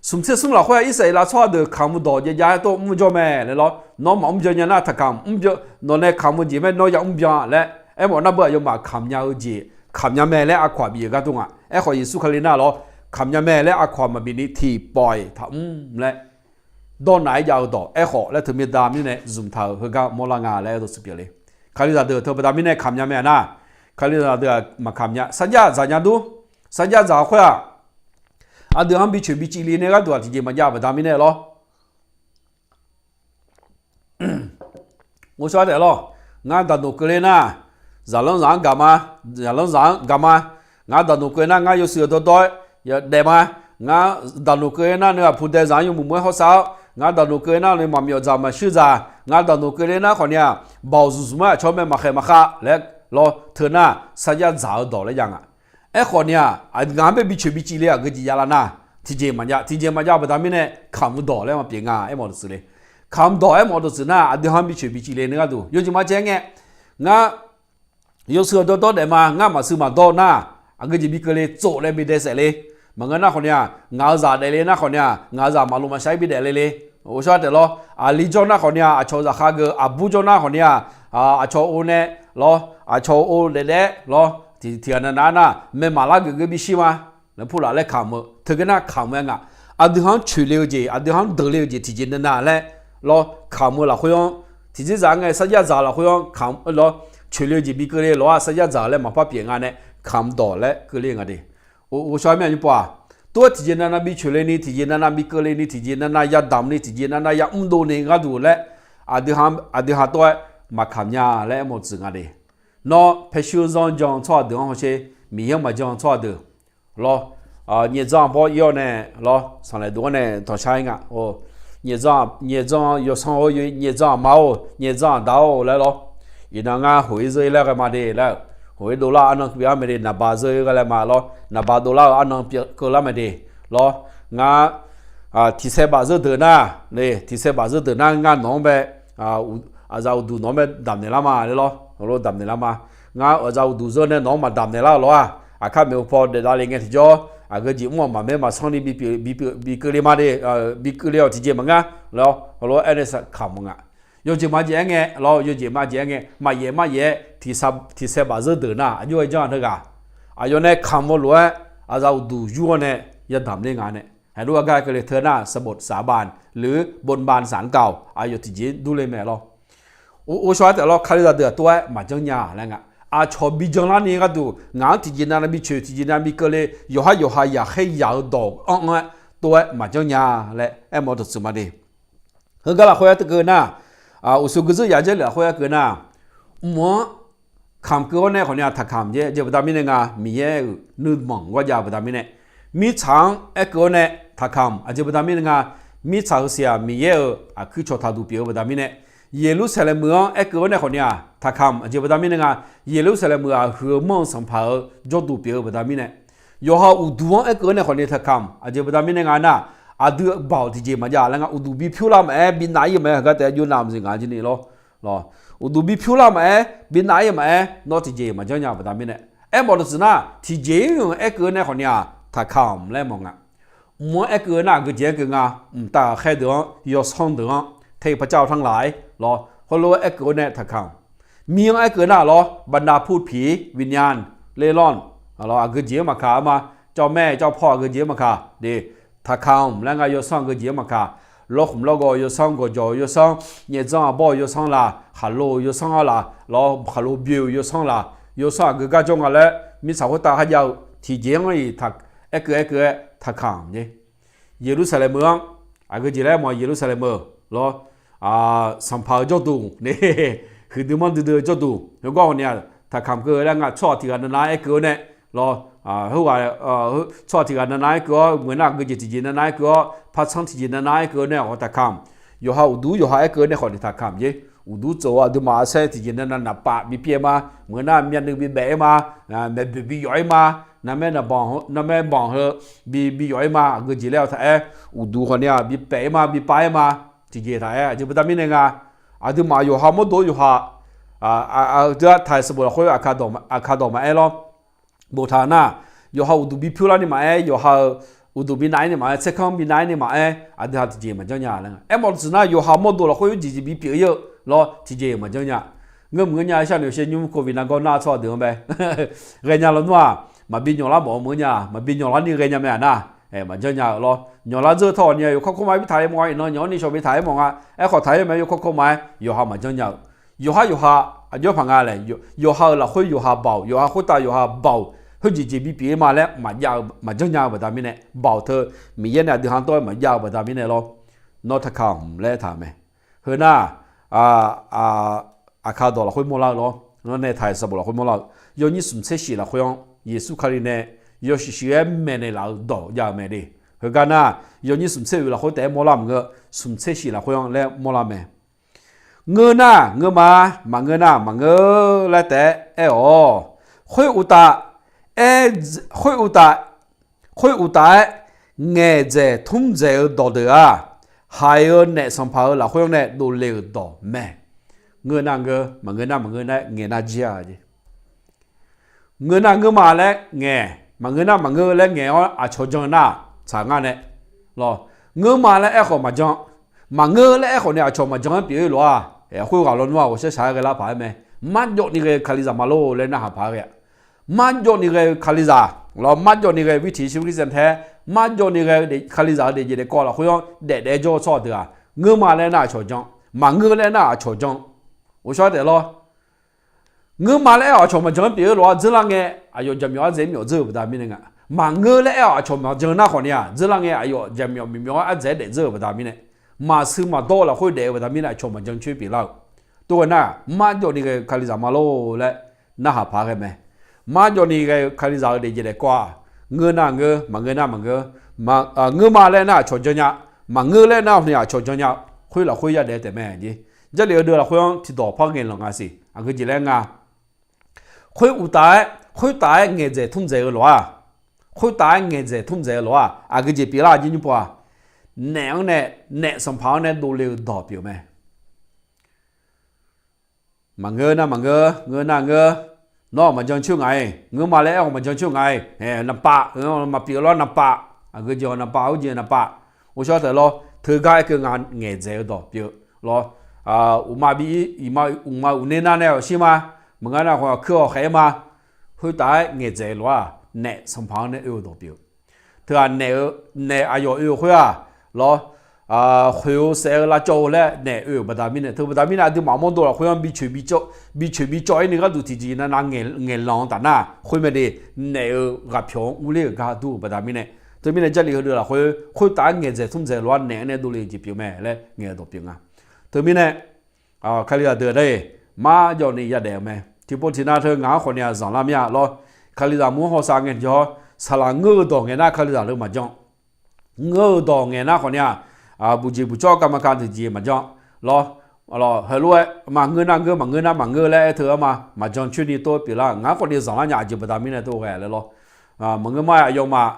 Smq tser smr lafkhoer-aq Irsaqleqlav tsawrhaq deuq kamq-eu dawq jav jav-aer tov mr jawr mae laer lawr. Nawr maqmr byan nya nar taqkamq mr byan, nawq nae kamq-eu jeq mae nawr yamr byan laer aermawf nar beu aqyawfmaf kamq nya-eu jeq, kamq nya mae laer aqkawq-aq bif-eu gar dur nga. Aerkhawf Yeqsur Kali nar lawr, kamq nya mae laer aqkawq-aq maqbif ni tiqpawf-iq taqmr laer dawrnaq-aer jav-eu dawq aerkhawf laer teumirda mirnae zmq taq-euq heugar mawrlar nga laer aer dawq tsuif pyeuf le. Kalizaq deuq teu baqda mirnae kamq nya mae-aq nar, Kalizaq deuq-aq maqkamq nya, sarjax dzaq nya dur. Sarjax dzaq khoer-aq, aqdui-anr bi coeq bi civle nae gharduq-aq tiqjeq maqjav baqda mirnae lawr. Ghovshaw taef lawr. Ngar daqnoeq keuvle nar, zaqlanr zaq-anr gaq ma, zaqlanr zaq-anr gaq ma. Ngar daqnoeq keuvle nar ngar yawshuif-eu dawrdawr-aer daef ma. Ngar daqnoeq keuvle nar nuighaq pudae zaq-anr yawmuiq muiq-aer hawsav-awr, ngar daqnoeq keuvle nar nuima myawf dzaq maqshuir dzaq, ngar daqnoeq keuvle nar khawf ni-aq, baoq zmq zmq-aer aqcawq mae maqkhaeq maqkhav laer lawr teu nar, sarjax dzaq-eu dawq laer jav nga. Aerkhawf ni-aq, ngaq-anr bae bi coeq bi civle aqgeu jeq javlar nar, tiqjeq maqjav, tiqjeq maqjav baqda mirnae kamq-eu dawq laer maqpyeuf nga aermawf dawqtsuif le. Kamq dawq aermawf dawqtsuif nar aqdui-anr bi coeq bi civle nae gharduq yawjeq maqjav-aer ngae, ngar yawshuif-eu dawrdawr daef ma, ngar maqshuir maqdawr nar, aqgeu jeq bi keuvle tsof laer bi dae saef le. Maqngeur nar khawf ni-aq, ngaq-euq zaq daefle nar khawf ni-aq, ngaq-euq zaq maqlof maqshar-ir bi daefle le. Ghovshaw taef lawr. Aqli jawr nar khawf ni-aq, aqcawq zaqkhav geuf, aqbur jawr nar khawf ni-aq, aqcawq-o nae lawr, aqcawq-o daefdaef-aer lawr, tiqghaq navnav nar, mae maqlar geuf geu bishir ma. Laer pulaf laer kamq-eu teu geu nar kamq-aer nga. Aqdui-anr coeqle-eu jeq, aqdui-anr deuqle-eu jeq tiqjeq navnav laer lawr kamq-eu lafkhoer-anr, tiqjeq dzaq ngae sarjax dzaq lafkhoer-anr kamq lawr, coeqle-eu jeq bi keuvle lawr-aq sarjax dzaq laer maqpar pyeuf nga nae kamq dawq laer keuvle nga de. Ghovshaw mir-aq nymr pov-aq, tov-aer tiqjeq navnav bi coeqle ni, tiqjeq navnav bi keuvle ni, tiqjeq navnav yadamq ni, tiqjeq navnav yamr dov ni gharduq laer, aqdui ha tov-aer maqkamq nya laer aermawf dawqtsuif nga de. Nawr paershuir zanr jan-eu tsawrhaq deuq-anr hawsher, Miqyaer-anr maqjan-eu tsawrhaq deuq lawr, nyaefdzanr-aq bawr ir-awr nae lawr, sanqlaeq dov-anr nae tawqshar-ir nga. Nyaefdzanr yawsanr-or, nyaefdzanr aqma-or, nyaefdzanr aqda-or laer lawr. Iqnan ngar hoq-ir zeur-ir laer ghae ma de laer-euq, hoq-ir dovlar-eu arnan pyeuf-ar mae de, naqba zeur-ir ghae laer ma lawr, naqba dovlar-eu arnan pyeuf keuv lar mae de lawr. Ngar tiqsaer baf zeur deuq nar, tiqsaer baf zeur deuq nar ngar nawq-anr bae aqzaf uqduq nawq-anr bae damq naeq lar ma laer lawr, heulof damq naeq lar ma. Ngar aqzaf uqduq zeur nae nawq-anr maqdamq naeq lar-euq lawr-aq, aqkar maeqhu paw daef davle ngae tiqjawr, aqgeu jeq mr-awq maqmaer maqsanr ni bi keuvle ma de, bi keuvle-awq tiqjeq maqngar lawr, heulof-aer aer nae kamq-eu nga. Yawjeq maqjav-aer ngae lawr, yawjeq maqjav-aer ngae, maqyaef maqyaef-aer tiqsaer baf zeur deuq nar aqjox-aer janr-a teughaq, aqyawf nae kamq-eu lof-aer aqzaf uqduq yur-awr nae yadamq ler nga nae, haiq lof-aer gar keuvle teu nar สะบดสาบาน หรือ บนบานศาลกล่าว aqyawf tiqjeq durler mae lawr. Ghovshaw-aer taef lawr, Kalizaq deuq-aq tov-aer maqjanr nya laer nga. Aqcawq bi janlar ni gharduq ngaq-anr tiqjeq navnav bi coeq, tiqjeq navnav bi keuvle, yawqhar yawqha yaqkhaer yaq-eu dawq anr-anr-aer tov-aer maqjanr nya laer aermawf dawqtsuif ma de. Heugar lafkhoer-aer teu keuv nar, uqshoe gui zeur yaq jarlif lafkhoer-aer keuv nar, mq-anr kamq keuv-awr nae khawf ni-aq taqkamq jeq, aqjeq baqda mirnae nga, Miqyaer-euq nuirmanq gawrjav baqda mirnae. Mirtsaq-anr aer keuv-awr nae taqkamq, aqjeq baqda mirnae nga, mirtsaq heusiq-aq Miqyaer-euq aqkuir cawq taqduq pyeuf-eu baqda mirnae. Yeqlursaqlaeq meuq-anr aer keuv-awr nae khawf ni-aq taqkamq, aqjeq baqda mirnae nga, Yeqlursaqlaeq meuq-aq huiq-eu manr-eu sanqpaq-euq jawrduq pyeuf-eu baqda mirnae. Yawqha uqduq-anr aer keuv-awr nae khawf ni taqkamq, aqjeq baqda mirnae nga nar, aqdui baoq tiqjeq maqjav laer nga, uqduq bi pyur lar maqaer, bi nav-ir-eu maqaer, heugar taef-aer jov nav maqsiq ngaq jir ni lawr. Uqduq bi pyur lar maqaer, bi nav-ir-eu maqaer, nawr tiqjeq maqjanr nya baqda mirnae. Aermawf dawqtsuif nar, tiqjeq-ir-euq aer keuv-eu nae khawf ni-aq taqkamq laer mawf nga. Mq-anr aer keuv-eu nar, aqgeu jeq aer keuv nga, mqtav ghaqkhaer deuq-anr, yawsanr deuq-anr, เทพเจ้าทั้งหลาย Lawr, heulof-aer aerkeuv-awr nae ธรรม. Mir-anr aerkeuv nar lawr, บรรดาพูดผี วิญญาณเร่ร่อน lawr, aqgeu jeq-anr maqkaq-eu ma. Cawv maer cawv paw aqgeu jeq-anr maqkaq de. ธรรม laer nga yawsanr aqgeu jeq-anr maqkaq. Lawrkhmq lawrgawv-eu yawsanr, gawqjawq-eu yawsanr, nyaefdzanr arbawr-eu yawsanr la, khaqlo-eu yawsanr-a la, lawr khaqlo byoe-eu yawsanr la, yawsanr aqgeu gar jawr nga laer mirtsaq khoertav kharjav-eu tiqjeq-anr iq aerkeuv aerkeuv-aer ธรรม jeq. Yeqlursaqlaeq meuq-anr aqgeu jeq laer mawf, Yeqlursaqlaeq meuq lawr, sanqpaq-eu jawrduq ni, huiqdui manrdui dui-eu jawrduq. Heugar hawq ni-aq, ธรรม keuv laer nga tsawrhaq tiq ghaq navnav-aer aerkeuv-awr nae lawr, tsawrhaq tiq ghaq navnav-aer aerkeuv-awr, meuq nar aqgeu jeq tiqjeq navnav-aer aerkeuv-awr, partsanr tiqjeq navnav-aer aerkeuv-awr nae khawf ธรรม. Yawqha uqduq yawqha aerkeuv-awr nae khawf ni ธรรม jeq. Uqduq tsov-eu aqduimaf arsaer tiqjeq navnav naqpav bi pyaev ma. Meuq nar myavnuiv bi baef-aer ma, maeqboeq bi yawf-aer ma, narmaer banq heu bi bi yawf-aer ma, aqgeu jeq laer-awr taq-aer, uqduq khawf ni-aq bi paef-aer ma, bi pav-aer ma, tiqjeq taq-aer aqjeq baqda mirnae nga. Aqduimaf yawqha mawrdo yawqha, aqdui-aq taq-euq sanqbof lafkhoer aqkar dawq maqaer lawr. Boftaq nar, yawqha uqduq bi pyur larni maqaer, yawqha-euq uqduq bi nav-aer ni maqaer, tsaerkanr bi nav-aer ni maqaer, aqdui ha tiqjeq maqjanr nya laer nga. Aermawf-eu tsuif nar yawqha mawrdo lafkhoer yawjeq jeq bi pyeuf-ir-eu lawr, tiqjeq maqjanr nya. Ngeur maqngeur nya-aer sharnoeq shar nymr โควิด nargawr nar tsawrhaq deuq-anr bae ghaenya lawnmr-aq, maqbi nyawq lar mawf-eu maqngeur nya, maqbi nyawq larni ghaenya mae-aq nar, maqjanr nya-eu lawr. Nyawq lar dzeur tawr-awq ni-a yawkawr kawr ma-aer bi taq-aer mawf-a, iqnan nyawq-anr ni shawq bi taq-aer mawf nga. Aerkhawf taq-aer mae yawkawr kawr ma-aer yawqha maqjanr nya-eu. Yawqha yawqha aqjox paq nga laer, yawqha-euq lafkhoer yawqha baoq, yawqha khoertav yawqha baoq, khoerjeq jeq bipyeuf-ir ma laer maqjav-eu maqjanr nya-eu baqda mirnae, baoq teu Miqyaer nae aqdui ha-anr dawr-aer maqjav-eu baqda mirnae lawr, nawr ธรรม laer taq-euq mae. Heu nar, aqkar dawq lafkhoer mawrlar-eu lawr, nawr nae taq-euq sanqbof lafkhoer mawrlar-eu, yawnyir smq tser shif lafkhoer-anr Yeqsur Kali nae yawshuif shuif-aer maeqnaeq laf-eu dawq jav-eu mae de. Heugar nar, yawnyir smq tser oeq lafkhoer taef-aer mawrlar maqngeur, smq tser shif lafkhoer-anr laer mawrlar mae. Ngeur nar ngeur ma, maqngeur nar maqngeur laer taef-aer aer-awq. Khoeruqtaf, khoeruqtaf, khoeruqtaf-aer ngaeqdzaeq tmrdzaeq-eu dawqdeuq-aq, haiq-eu naef sanqpaq-eu lafkhoer-anr nae dovle-euq dawq mae. Ngeur nar ngeur, maqngeur nar maqngeur laer ngaeq nar jir-a jeq. Ngeur nar ngeur ma laer ngaeq, maqngeur nar maqngeur laer ngaeq-awr aqcawq jan nar tsaq ngar nae lawr. Ngeur ma laer aerkhawf maqjan, maqngeur laer aerkhawf ni aqcawq maqjan-aer pyeuf-ir lof-aq, khoerghaq lawnmr-aq ghawqshaq shaq-aer ghae lar paq-aer mae. Marjawv ni ghae-eu Kalizaq ma lor laer narhaq paq-aer ghae-a. Marjawv ni ghae-eu Kalizaq lawr, marjawv ni ghae-eu วิถีชีวิต Christian tae, marjawv ni ghae-eu Kalizaq-eu daefjeq daefkawv lafkhoer-anr daefdaef-aer jawr-eu tsawrhaq deuq-aq, ngeur ma laer nar aqcawq jan, maqngeur laer nar aqcawq jan. Ghawqshaq taef lawr. Ngeur ma laer aer-awq aqcawq maqjan-aer pyeuf-eu lof-aer dzeurlar ngae, aqyawf jaqmyawf ardzaeq-aer myawf dzeur-euq baqda mirnae nga. Maqngeur laer aer-awq aqcawq maqjan nar khawf ni-aq, dzeurlar ngae aqyawf jaqmyawf myawf-aer ardzaeq-aer daef dzeur-euq baqda mirnae, maqsiq maqdawr-eu lafkhoer daef-eu baqda mirnae aqcawq maqjan coer pyeuflar-euq. Tov ghae nar, marjawv ni ghae-eu Kalizaq ma lor laer narhaq paq-aer ghae mae. Marjawv ni ghae-eu Kalizaq-eu daefjeq daefkawv-aq, ngeur nar ngeur, maqngeur nar maqngeur, ngeur ma laer nar aqcawq jan nya, maqngeur laer nar ni aqcawq jan nya, khoer lafkhoer yadaef taef mae jeq. Jarlif heudeuq lafkhoer-anr tiqdawq par ngaeqlanq nga siq, aqgeu jeq laer nga. Khoeruqtaf-aer, khoertaf-aer ngaeqdzaeq tmrdzaeq-eu lof-aq, khoertaf-aer ngaeqdzaeq tmrdzaeq-eu lof-aq, aqgeu jeq pyeuflar jir nymr pov-aq, naef-anr nae, naef sanqpaq-anr nae dovle-eu dawq pyeuf mae. Maqngeur nar maqngeur, ngeur nar ngeur. Nawr maqjan coer ngaq-iq, ngeur ma laer aer-awq maqjan coer ngaq-iq, naqpav, maqpyeuf lar naqpav, aqgeu jeq-awq naqpav, ur jeq naqpav. Ghawqshaq taef lawr, teugar aerkeuv nga ngaeqdzaeq-eu dawq pyeuf lawr. Uqma bi, iqma uqma uqner nar nae-awq shir ma. Maqngeur nar khawf kuir-awq khaef-aer ma. Khoertaf-aer ngaeqdzaeq-eu lof-aq, naef sanqpaq-anr nae oe-eu dawq pyeuf. Teughaq naef-eu, naef aqyawf oe-eu khoer-aq, lawr, khoeq-eu saef-eu lavcawv-eu laer naef oe-euq baqda mirnae, teu baqda mirnae aqduimaf mawrdo lafkhoer-anr bicoeq bicawv-ir ni gharduq tiqjeq navnav ngaeqlanq-eu taf nar, khoermae de, naef-euq ghaqpyawq-anr urler-euq gar dur-euq baqda mirnae. Teumirnae Jarlif heudeuq lafkhoer khoertaf-aer ngaeqdzaeq tmrdzaeq lof-aer naef-anr nae dovle-eu jeq pyeuf mae laer ngaeq-eu dawq pyeuf nga. Teumirnae, Kalizaq deuq nar-iq, marjawv ni yadaef-eu mae. Tiqpov tiqnav teu ngaq-anr khawf ni-aq zanqlar mir-a lawr. Kalizaq mur-anr hawsav ngae tiqjawr, saqlaq ngeur-eu dawq ngaeq nar Kalizaq leu maqjan. Ngeur-eu dawq ngaeq nar khawf ni-aq, buqjeq buqcawv กรรมการ deuq jeq maqjan lawr. Heulof-aer maqngeur nar ngeur, maqngeur nar maqngeur laer aer teu-anr ma, maqjan coer ni tov-aer pyeuflar. Ngaq-anr khawf ni zanqlar nya aqjeq baqda mirnae tov ghae laer lawr. Maqngeur ma-aer aqyawfmaf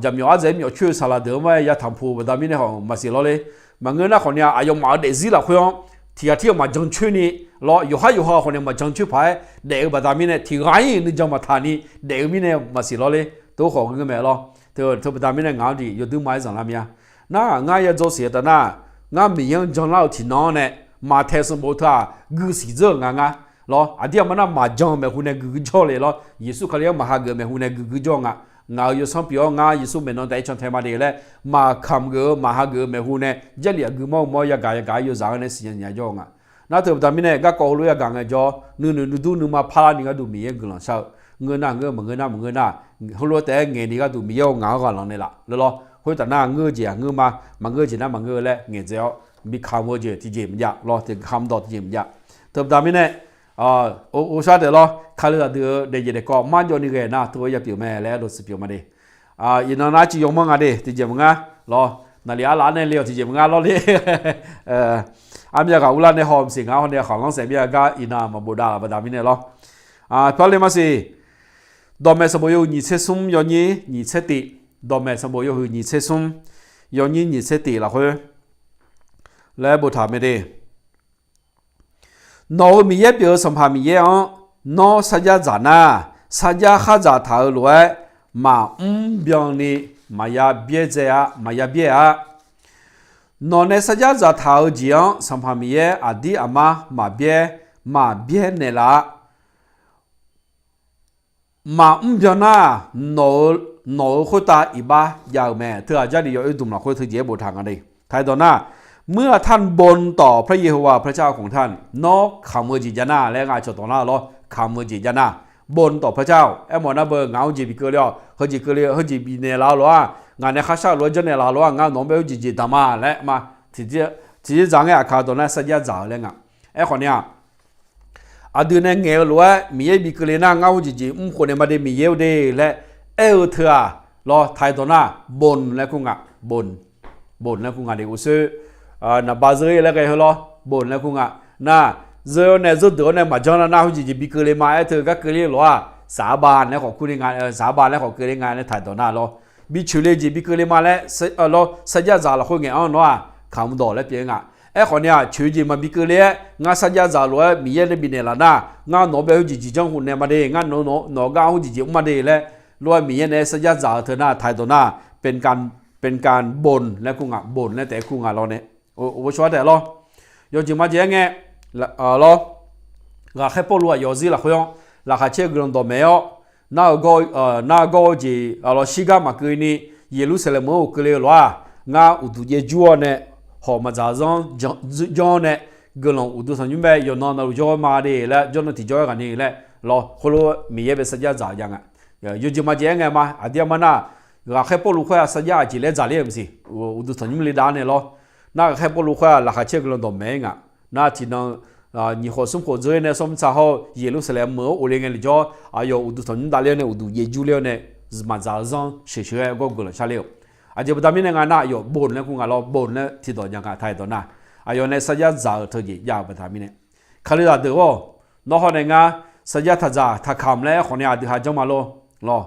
jaqmyawf ardzaeq-aer myawf coer-eu saqlaq deuq-anr ma-aer ya tanqpuq-eu baqda mirnae khawf maqsiq lawr le. Maqngeur nar khawf ni-aq aqyawfmaf-euq daefzir lafkhoer-anr tiqghaq tirghaq maqjan coer ni lawr, yawqhar yawqha khawf ni maqjan coer paq-aer daef-eu baqda mirnae, tiqghaq ir nuijan maqtaq ni daef-eu mirnae maqsiq lawr le. Tov khawf ngeur mae lawr. Teu baqda mirnae ngaq-anr jeq yawdui ma-aer zanqlar mir-a. Nar ngar ya dzaw siq-eu taf nar, ngar Miqyaer-anr janlar-eu tiqnan-anr nae Maqtaeq sanqbof teu-aq guisiq dzeur-euq nga nga lawr. Aqdir aqma nar maqjan-eu maeqhu nae guiqguir jawr le lawr. Yeqsur Kali-anr maqhageuf-eu maeqhu nae guiqguir jawr nga. Ngaq-euq yawsanr pyeuf-awr ngar Yeqsur maeqnan taef-aer can tae ma de laer, maqkamq geuf-eu maqhageuf-eu maeqhu nae Jarlif aqgui mawr-eu mawr yagaq yagaq-aer yawzaq-anr nae siqnya nya jawr-eu nga. Nar teu baqda mirnae garkawv heulof yagaq ngaejawr, nuinoeq nuidur nuima parlar ni gharduq Miqyaer-anr guiqlanq shar-eu, ngeur nar ngeur, maqngeur nar maqngeur nar, heulof-aer taef-aer ngaeq ni gharduq Miqyaer-awr ngaq-anr ghaq lanq naeqlaf lawr. Khoertaf nar ngeur-eu jeq-aq ngeur ma, maqngeur-eu jeq nar maqngeur-eu laer ngaeq dzae-awr, bi kamq-eu jeq tiqjeq maqjav lawr, kamq dawq tiqjeq maqjav. Teu baqda mirnae, ghovshaw taef lawr, Kalizaq deuq-eu daefjeq daefkawv marjawv ni ghae nar teu-aer yapyeuf mae laer aer dov siq pyeuf ma de. Iqnan nar arcuiv yawmanr nga de tiqjeq maqngar lawr, naqlif arlaf-anr nae le-awq tiqjeq maqngar lawr le. Armyav ghaq urlar nae haw maqsiq ngar hawnae khaqlanr saef mir-a gar iqnan maqbofdav-aq baqda mirnae lawr. Pyawr le maqsiq, dawqmaeq sanqbof yawhuiq nyiq tser smr yawnyir nyiq tser tif, dawqmaeq sanqbof yawhuiq nyiq tser smr yawnyir nyiq tser tif lafkhoer laer boftaq mae de. Nawq-euq Miqyaer pyeuf-eu Sanqpaq Miqyaer-anr nawr sarjax dzaq nar, sarjax khardzaq taq-euq lof-aer maqmr byanni maqya byaerdzae-a, maqya byaer-a. Nawq nae sarjax dzaqtaq-eu jeq-anr Sanqpaq Miqyaer aqdir aqmar maqbyaer, maqbyaer naeqlaf-a. Maqmr byan nar, nawq-eu, nawq-euq khoertav iqbax jav-euq mae. Teu-aq Jarlif yawoer dmq lafkhoer teujeq-aer boftaq nga de. Taq-iq dawq nar, เมื่อท่านบ่นต่อพระเยโฮวาห์พระเจ้าของท่าน Nawr kamq-eu jeq jav nar laer ngar cawqdawq nar lawr, kamq-eu jeq jav nar, บ่นต่อพระเจ้า aermawf nar beu ngaq-anr jeq bi keuvle-awq, heujeq keuvle, heujeq bifnaeq laf-eu lof-aq, ngaq nae kharshar-eu lof-aer janrnaeq laf-eu lof-aq, ngar nawq-anr bae heujeq jeq daq ma laer ma. Tiqjeq dzaq ngae aqkaq dawq nar sarjax dzaq-eu laer nga. Aerkhawf ni-aq, aqdui nae ngaeq-eu lof-aer Miqyaer bi keuvle nar, ngar heujeq jeq mr khof naeq ma de Miqyaer-or de laer aer-eu teu-aq lawr, taq-iq dawq nar, บ่น laer kur nga, บ่น laer kur nga de. Uqshoe naqba zeur-ir laer ghae heu lawr, บ่น laer kur nga. Nar, zeur-awr nae zeur deuq-awr nae maqjanr nar, nar heujeq jeq bi keuvle ma aer teu gar keuvle-eu lof-aq, สาบาน laer khawf kurle nga, สาบาน laer khawf keuvle nga laer taq-iq dawq nar lawr. Bi coeqle jeq bi keuvle ma laer, sarjax dzaq lafkhoer ngaeq-anr nawr-aq, kamq dawq laer pyeuf-ir nga. Aerkhawf ni-aq, coeq jeq maqbi keuvle-aer ngar sarjax dzaq lof-aer Miqyaer nae bifnaeq laf nar, ngar nawq-anr bae heujeq jeq janr khof naeq ma de, ngar nawq-eu gar heujeq jeq mr ma de laer, lof-aer Miqyaer nae sarjax dzaq-eu teu nar taq-iq dawq nar, เป็นการ บ่น laer kur nga, บ่น laer taef-aer kur nga lawr nae. Ghovshaw taef lawr. Yawjeq majeq-aer ngae lawr, ghaqkhaer Pawrluv aqyawf zir lafkhoer-anr laqkhaq caer-eu guiqlanq dawqmaeq-awr, nar-eu gawr-eu jeq lawr shirgar maqkeuv ni Yeqlursaqlaeq meuq-anr ghofkeuvle-eu lof-aq, ngar uqduq jaev jur-awr nae, hawq maqdzaq zanr janr-awr nae, guiqlanq uqduq tanqnymr bae yawqnan navluf jawr-aer ma de laer, jawrnan tiqjawr-aer ghaq ni laer lawr, khoerlof Miqyaer bae sarjax dzaq-eu jav nga. Yawjeq majeq-aer ngae ma, aqdir aqma nar, ghaqkhaer Pawrluv khoer-aq sarjax aqjeq laer dzaqler-euq maqsiq, uqduq tanqnymr le dav-awr nae lawr. Nar ghaqkhaer Pawrluv khoer-aq laqkhaq caer-eu guiqlanq dawqmaeq-aer nga. Nar tiqnan nyiq khof smr khof dzeur-ir nae sawr mr tsa hawr-eu Yeqlursaqlaeq meuq-anr of le ngae lef jawr, aqyawf uqduq tanqnymr davler-awr nae uqduq jaev jurler-awr nae, maqdzaq-eu zanr sheuqsheuq-aer gawr guiqlanq sharler-euq. Aqjeq baqda mirnae nga nar, aqyawf บ่น laer kur nga lawr, บ่น laer tiqdawq jav nga taq-iq dawq nar, aqyawf nae sarjax dzaq-eu teu jeq jav-eu baqda mirnae. Kalizaq deuq-or, nawr hawr nae ngar sarjax taq dzaq taq kamq laer aerkhawf ni aqdui ha janr ma lor lawr.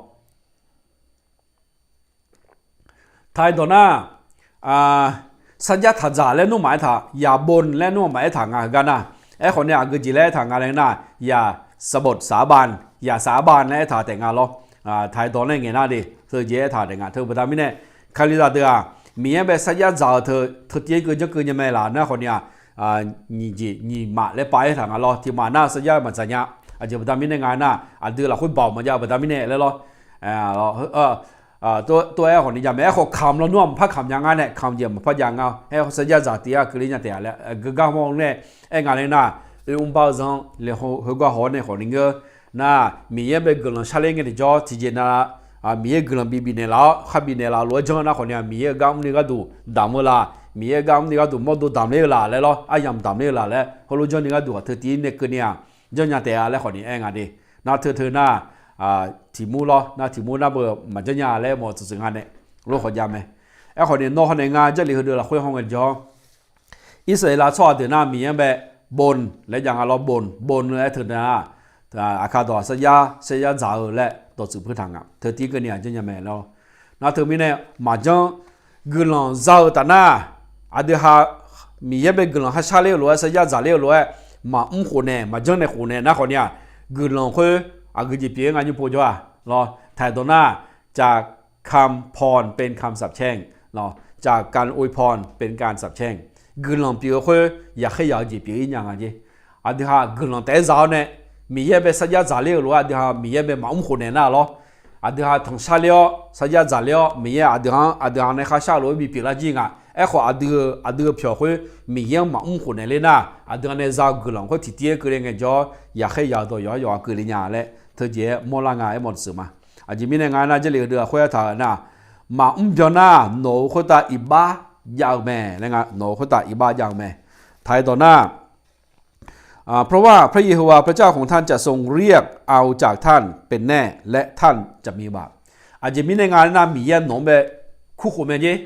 Taq-iq dawq nar, sarjax taq dzaq laer nmr maqaer taq, อย่าบ่น laer nmr maqaer taq nga heugar nar. Aerkhawf ni aqgeu jeq laer aertaq nga laer nar, อย่าสาบาน อย่าสาบาน laer aertaq taef nga lawr. Taq-iq dawq laer ngaeq nar de, teu jeq aertaq taef nga. Teu baqda mirnae, Kalizaq deuq-aq, Miqyaer bae sarjax dzaq-eu teu, teu tiv-aer keuv janr keuv nya mae laf nar khawf ni-aq, nyiq jeq nyiq maf laer pav-aer taq nga lawr. Tiq maf nar sarjax maqdzaq nya. Aqjeq baqda mirnae nga nar, aqdui lafkhoer baoq maqjav baqda mirnae laer lawr. Tov-aer khawf ni jav mae. Aerkhawf kamq lawnmr-aq maqpar kamq nya ngar nae, kamq jeq maqpar jav nga. Aer sarjax dzaq tiv-aer keuvle nya taef-a laer, geugar hmawr nae aer nga laer nar, oermr bar-eu zanr le heugar haw-awr nae khawf ni ngeur nar, Miqyaer bae guiqlanq sharler ngae tiqjawr tiqjeq na, Miqyaer guiqlanq bi bifnaeq laf-awr khar bifnaeq laf lof-aer janr nar khawf ni-aq, Miqyaer-euq gar mrni gharduq damq-eu laf, Miqyaer-euq gar mrni gharduq mawrdo damq ler-eu laf laer lawr, aryamq damq ler-eu laf laer heulof janrni gharduq aqteu tiv-ir nae keuvni-aq, janrnya taef-a laer khawf ni aer nga de. Nar teu teu nar, tiq mur lawr, nar tiq mur nar beu maqjanr nya laer mawf tsuif tsuif nga nae, lof khawf jav mae. Aerkhawf ni nawr hawr nae ngar Jarlif heudeuq lafkhoer haw ngae jawr, Irsaqleqlav tsawrhaq deuq nar Miqyaer bae บ่น laer jav nga lawr, บ่น บ่น laer teu nar, aqkaq dawq sarjax sarjax dzaq-eu laer dawqtsuif puir taq nga. Teu tiv-ir keuvni-aq janrnya mae lawr. Nar teumirnae maqjanr guiqlanq za-eu taf nar, aqdui ha Miqyaer bae guiqlanq kharshar ler-eu lof-aer sarjax dzaq ler-eu lof-aer maqmr khof nae maqjanr nae khof nae nar khawf ni-aq, guiqlanq khoer aqgeu jeq pyeuf-aer nga nymr pov jawr-aq lawr. Taq-iq dawq nar, จากคำพรเป็นคำสาปแช่ง จากการอวยพรเป็นการสาปแช่ง guiqlanq pyeuf-eu khoer yaqkhaer yaq-eu jeq pyeuf-ir nya nga jer. Aqdui ha guiqlanq taef-aer za-awr nae, Miqyaer bae sarjax dzaqler-euq lof-aer aqdui ha Miqyaer bae maqmr khof naeq nar lawr. Aqdui ha tanqshar ler-awr, sarjax dzaqler-awr, Miqyaer aqdui ha-anr aqdui ha nae kharshar-eu lof-aer bipyeuf lar jir nga. Aerkhawf aqdui-euq, aqdui-euq pyawq khoer Miqyaer-anr maqmr khof naeq ler nar, aqdui ha nae za-eu guiqlanq khoer tiqtiv-aer keuvle ngaejawr, yaqkhaer yaq-eu dawq yawqha yawqha keuvle nya laer teujeq-aer mawrlar nga aermawf tsuif ma. Aqjeq mirnae nga aernar, Jarlif heudeuq-aq khoer-aer taq-euq nar, maqmr byan nar nawq-euq khoertav iqbax jav-eu mae laer nga, nawq-euq khoertav iqbax jav-eu mae. Taq-eu dawq nar, เพราะว่าพระเยโฮวาห์พระเจ้าของท่านจะทรงเรียกเอาจากท่านเป็นแน่ และท่านจะมีบาป Aqjeq mirnae nga aernar, Miqyaer nawq-anr bae kurkhof mae jer.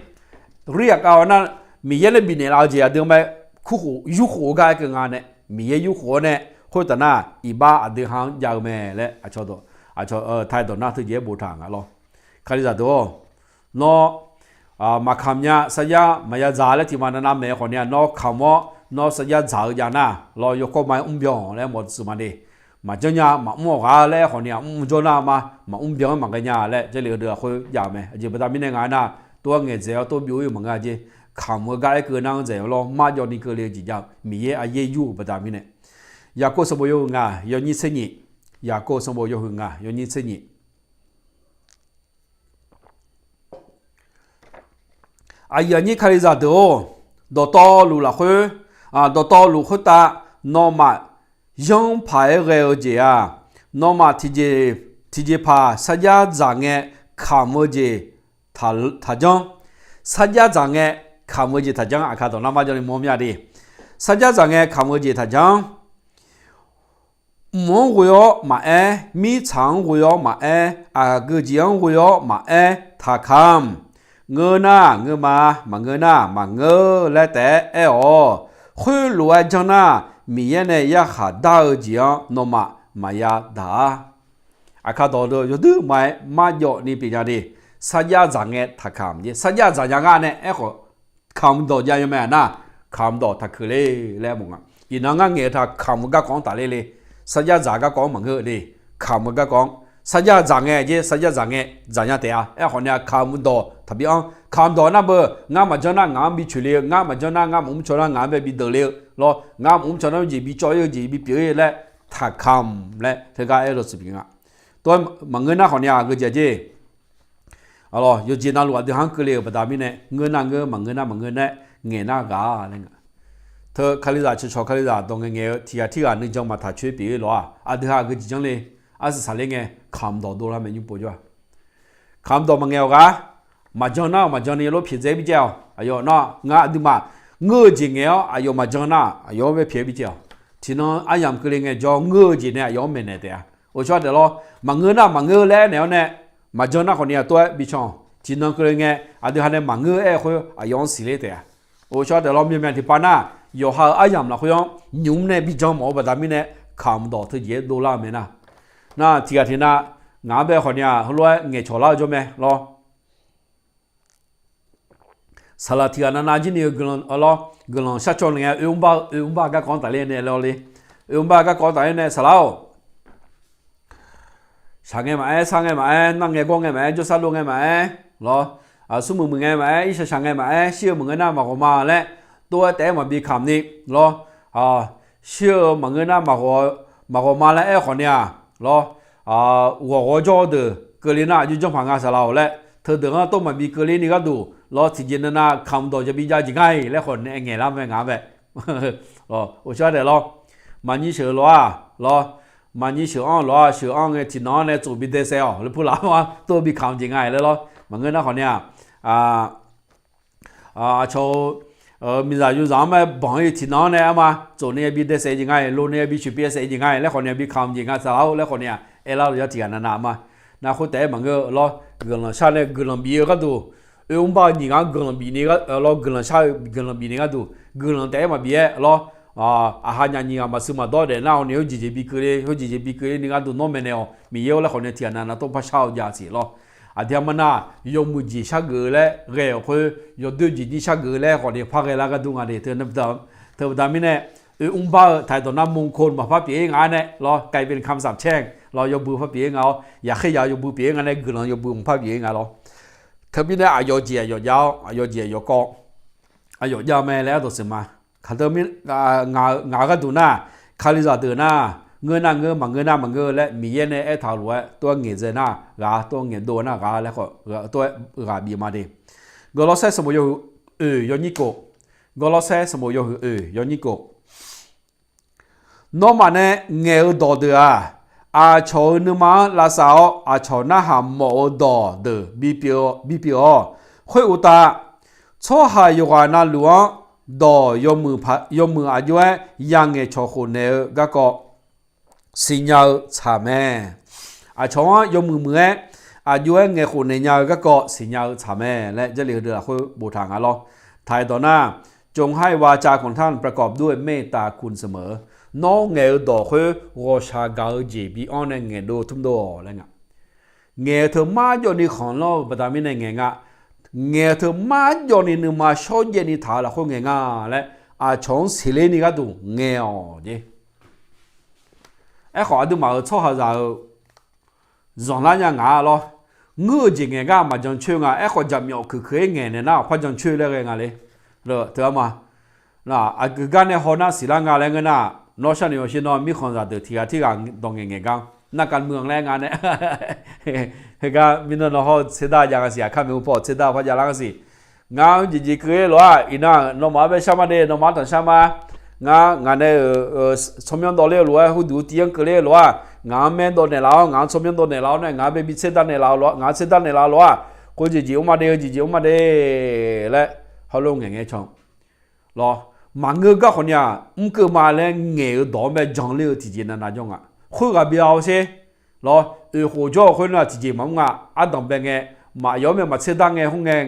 Rir-aq kav-awr nar, Miqyaer nae bifnaeq laf-eu jeq aqdui-anr bae kurkhof yurkhof-eu gar aer keuv nga nae, Miqyaer yurkhof-awr nae, khoertaf nar iqbax aqdui ha-anr jav-eu mae laer aqcawq dawq, aqcawq taq-eu dawq nar teujeq-aer boftaq nga lawr. Kalizaq deuq-or, nawr maqkamq nya sarjax maqya dzaq laer tiqma navnav maeq-eu khawf ni-aq, nawr kamq-awr nawr sarjax dzaq-eu jav nar lawr, yawkawr ma-aer mrbyan laer mawf tsuif ma de. Maqjanr nya maqmr-awq ghaq laer aerkhawf ni-aq, mrjawr nar ma, maqmr byan-anr maqghae nya laer Jarlif heudeuq-aq khoer jav-eu mae. Aqjeq baqda mirnae nga aernar, tov-aer ngaeqdzaeq-awr tov byov-ir-eu maqngeur-a jer. Kamq-eu gar aer keuv nar-anr dzaeq-awr lawr, marjawv ni keuvle-eu jeq jav-eu Miqyaer aqyaer yur-euq baqda mirnae. Yaqkov sanqbof yawhuiq ngaq yawnyir tser nyiq. Yaqkov sanqbof yawhuiq ngaq yawnyir tser nyiq. Aqyuif aqnyir Kalizaq deuq-or, dawqtawvluf lafkhoer, dawqtawvluf khoertav nawmaf yanr paq-aer ghae-eu jeq-aq, nawmaf tiqjeqpaq sarjax dzaq ngae kamq-eu jeq taqjanr. Sarjax dzaq ngae kamq-eu jeq taqjanr. Aqkar dawq nar marjawv ni mawr mya de. Sarjax dzaq ngae kamq-eu jeq taqjanr. Mq-anr ghoe-awr maqaer, mirtsaq-anr ghoe-awr maqaer, aqgeujeq-anr ghoe-awr maqaer, taqkamq. Ngeur nar ngeur ma, maqngeur nar maqngeur laer taef-aer aer-awq. Khoerlof-aer janr nar, Miqyaer nae yarkhaq dar-eu jeq-anr nawmaf maqya daq-a. Aqkar dawq deuq yawduq ma-aer marjawv ni pyeuf nya de. Sarjax dzaq ngae taqkamq jer. Sarjax dzaq nya ngar nae aerkhawf kamq dawq jav-eu mae-aq nar, kamq dawq taqkeuq le laer mawf nga. Iqnan ngar ngaeq-eu taq kamq-eu garkawv-anr tafler le. Sarjax dzaq-eu garkawv-anr maqngeur le. Kamq-eu garkawv-anr sarjax dzaq ngae jer, sarjax dzaq ngae dzaq nya taef-a. Aerkhawf ni-aq kamq dawq taqbi anr. Kamq dawq nar beu, ngar maqjanr nar ngaq-anr bi coeq le-eu, ngar maqjanr nar ngar maqmr caw nar ngaq-anr bae bi deuq le-eu lawr, ngar maqmr caw nar jeq bi cawv-ir-eu jeq bi pyeuf-ir laer taqkamq laer teugar aer-eu lawsuq pyeuf nga. Tov-aer maqngeur nar khawf ni-aq geujeq jer. Yawqjeq navluf aqdui ha-anr keuvle-euq baqda mirnae, ngeur nar ngeur, maqngeur nar maqngeur nae, ngaeq nar ghaq laer nga. Teu Kalizaq cawqcawq Kalizaq dawq ngaeqngaeq-eu tiq ghaq tirghaq nuijan maqtaq coer pyeuf-ir lof-aq, aqdui ha geujeq janr le. Arsiq saqler ngae kamq dawq dovlar mae nymr pov jawr-a. Kamq dawq maqngaeq-awq ghaq, maqjan nar-awq maqjan ni lof pyaeqdzae-ir bijaev-awq. Aqyawf nar ngar aqduimaf ngeur-eu jeq ngaeq-awr aqyawf maqjan nar, aqyawf-anr bae pyaeq-aer bijaev-awq. Tiqnan aryamq keuvle ngaejawr ngeur-eu jeq nae aqyawf-anr maeqnaeq taef-a. Ghawqshawr-aer taef lawr, maqngeur nar maqngeur laer aernaeq-awr nae, maqjan nar khawf ni-aq tov-aer bican-awq. Tiqnan keuvle ngae aqdui ha nae maqngeur aer-eu khoer aqyawf-anr siqler taef-a. Ghawqshawr-aer taef lawr, myav myav tiqpav nar, yawqha-euq aryamq lafkhoer-anr nymq-mr nae bijan mawf-eu baqda mirnae, kamq dawq teujeq-aer dovlar-eu mae nar. Nar tiqghaq tiqnav ngaq-anr bae khawf ni-aq heulof-aer ngaeqcawq lar-eu jawr mae lawr. Saqlaq tiqghaq navnav jir ni-eu guiqlanq lawr, guiqlanq shar caw ngae oe mrbar-eu, oe mrbar-eu garkawv-anr tafler nae lawr le. Oe mrbar-eu garkawv-anr tafler nae saqlaq-or, shaq ngae maqaer, sar ngae maqaer, nar ngae gawr ngae maqaer, jawrsar dov ngae maqaer lawr, smrmuiq muiq ngae maqaer, irshaq shaq ngae maqaer, shir-eu maqngeur nar maqghawq ma laer tov-aer taef-aer maqbi kamq ni lawr. Shir-eu maqngeur nar maqghawq ma laer aer-eu khawf ni-aq lawr, ghawqghawq jawr-eu deuq keuvle nar aqjox janrpaq nga saqlaq-awq laer, teudeuq-anr tov maqbi keuvle ni gharduq lawr, tiqjeq navnav kamq dawq yabi jav jeq ngar-iq laer khawf nae ngaeq lar mae ngaq-anr bae. Ghawqshawr-aer taef lawr, maqnyir sheuq lof-a lawr, maqnyir sheuq-anr lof-a, sheuq-anr ngae tiqnan-anr nae tsof bi dae saef-awq laer pulaf-a, tov bi kamq jeq nga-iq laer lawr. Maqngeur nar khawf ni-aq, aqcawq-eu miqzaq yozaq-anr ma banq-ir tiqnan-anr nae arma tsof ni yabi dae saef jeq nga-iq, lo ni yabi coeqpyaev saef jeq nga-iq laer khawf ni yabi kamq jeq nga saqlaq-or laer khawf ni-aq aerlar-eu yar tiqghaq navnav ma. Nar khoer taef-aer maqngeur lawr, guiqlanq shar nae guiqlanq bif-eu gharduq, oe mrbar-eu nyiq ghaq-anr guiqlanq bif ni lawr, guiqlanq shar-eu guiqlanq bif ni gharduq guiqlanq taef-aer maqbif-aer lawr. Aqha nyaf nyiq ghaq maqsiq maqdawr daef nar-awr ni heujeq jeq bi keuvle, heujeq jeq bi keuvle ni gharduq nawr maeqnaeq-awq. Miqyaer-or laer khawf ni tiqghaq navnav tov par shar-eu jav siq lawr. Aqdui-aq marnar yawmuiq jeq shargeuf-eu laer ghae-awq khoer, yawdoer jeq jir shargeuf-eu laer khawf ni par ghae lar gharduq nga de. Teubaqda mirnae, oe mrbar-eu taq-aer dawq nar มงคล maqpar pyeuf-ir nga-aer nae lawr, กลายเป็นคำสาปแช่ง lawr, yawbui par pyeuf-ir nga-awr, yaqkhaer yaq-eu yawbui pyeuf-ir nga nae guiqlanq yawbui maqpar pyeuf-ir nga lawr. Teumirnae aqyawf jeq aqyawf jav-awr, aqyawf jeq aqyawf kawv, aqyawf jav mae laer aer dawq siq ma. Kaqdeuq mir, ngaq-euq gharduq nar, Kalizaq deuq nar, ngeur nar ngeur, maqngeur nar maqngeur laer Miqyaer nae aertaq-eu lof-aer tov-aer ngaeqdzae nar ghaq, tov-aer ngaeqdov nar ghaq laer khawf tov-aer ghaq bif ma de. Gawrlawrsaer sanqbof yawhuiq oeq yawnyir kof. Gawrlawrsaer sanqbof yawhuiq oeq yawnyir kof. Nawmaf nae ngaeq-eu dawq deuq-aq, aqcawq-euq nuima-anr lavsav-awr aqcawq narhaq mawf-eu dawq deuq bipyeuf-awq. Khoeruqtaf, tsawrhaq yawqghaq navluf-anr dawq yawmuiq aqjox-aer yangaeq cawq khofnaeq-eu garkawv siqnya-eu tsaq mae. Aqcawq-anr yawmuiq muiq-aer aqjox-aer ngaeq khofnaeq nya-eu garkawv siqnya-eu tsaq mae laer Jarlif heudeuq lafkhoer boftaq nga lawr. ไทย dawq nar, จงให้วาจาของท่านประกอบด้วยเมตตาคุณเสมอ Nawr ngaeq-eu dawq khoer ghawqshaq gaq-eu jeq bi anr nae ngaeqdov tmr dov-awq laer nga. Ngaeq-eu teu marjawvni khanqlanr-eu baqda mirnae ngaeq nga. Ngaeq-eu teu marjawvni nuima shawrjaev ni taq-eu lafkhoer ngaeq nga laer, aqcawq-anr siqler ni gharduq ngaeq-awq jeq. Aerkhawf, aqduimaf-euq tsawrhaqzaq-euq zanqlar nya ngaq-a lawr. Ngeur-eu jeq ngaeq gar maqjan coer nga. Aerkhawf, jaqmyawf keuq keuq-aer ngaeqnaeq nar-aq par jan coer laer ghae nga le. Teu-a ma. Aqgeu gar nae hawnar siqlar nga laer ngeur nar, nawr sharnoeq yawshir nawr mirkhanqzaq deuq tiq ghaq tirghaq dawq ngaeq ngaeq gar, narkav muiq-anr laer nga nae. Heugar mirnan nawr hawr-eu tserdar jav nga siq, aqkar maeqhu paw tserdar par javlar nga siq. Ngar-anr jeqjeq keuv-ir lof-aq, iqnan nawmaf-anr bae shar ma de, nawmaf-anr tanqshar ma. Ngar ngaq nae-euq tsawrmyanr dawv ler-eu lof-aer, heuduq tiv-anr keuvler-eu lof-aq, ngaq-anr maer dawv naeqlaf-awr, ngaq-anr tsawrmyanr dawv naeqlaf-awr nae, ngaq-anr bae bi tserdar naeqlaf-eu lof-aq, ngaq-anr tserdar naeqlaf-eu lof-aq, khoer jeqjeq mr ma de, heu jeqjeq mr ma de laer heulof ngaeq ngae can lawr. Maqngeur gar khawf ni-aq, mr keuv ma laer ngaeq-eu dawq-anr bae jan ler-eu tiqjeq navnav jawr nga. Khoerghaq bya-awr sher lawr. Oeq khof jawr-eu khoer nar tiqjeq maqmr nga. Ardanq bae ngae, maqyawf-anr mae maqtserdar ngae khoerngae,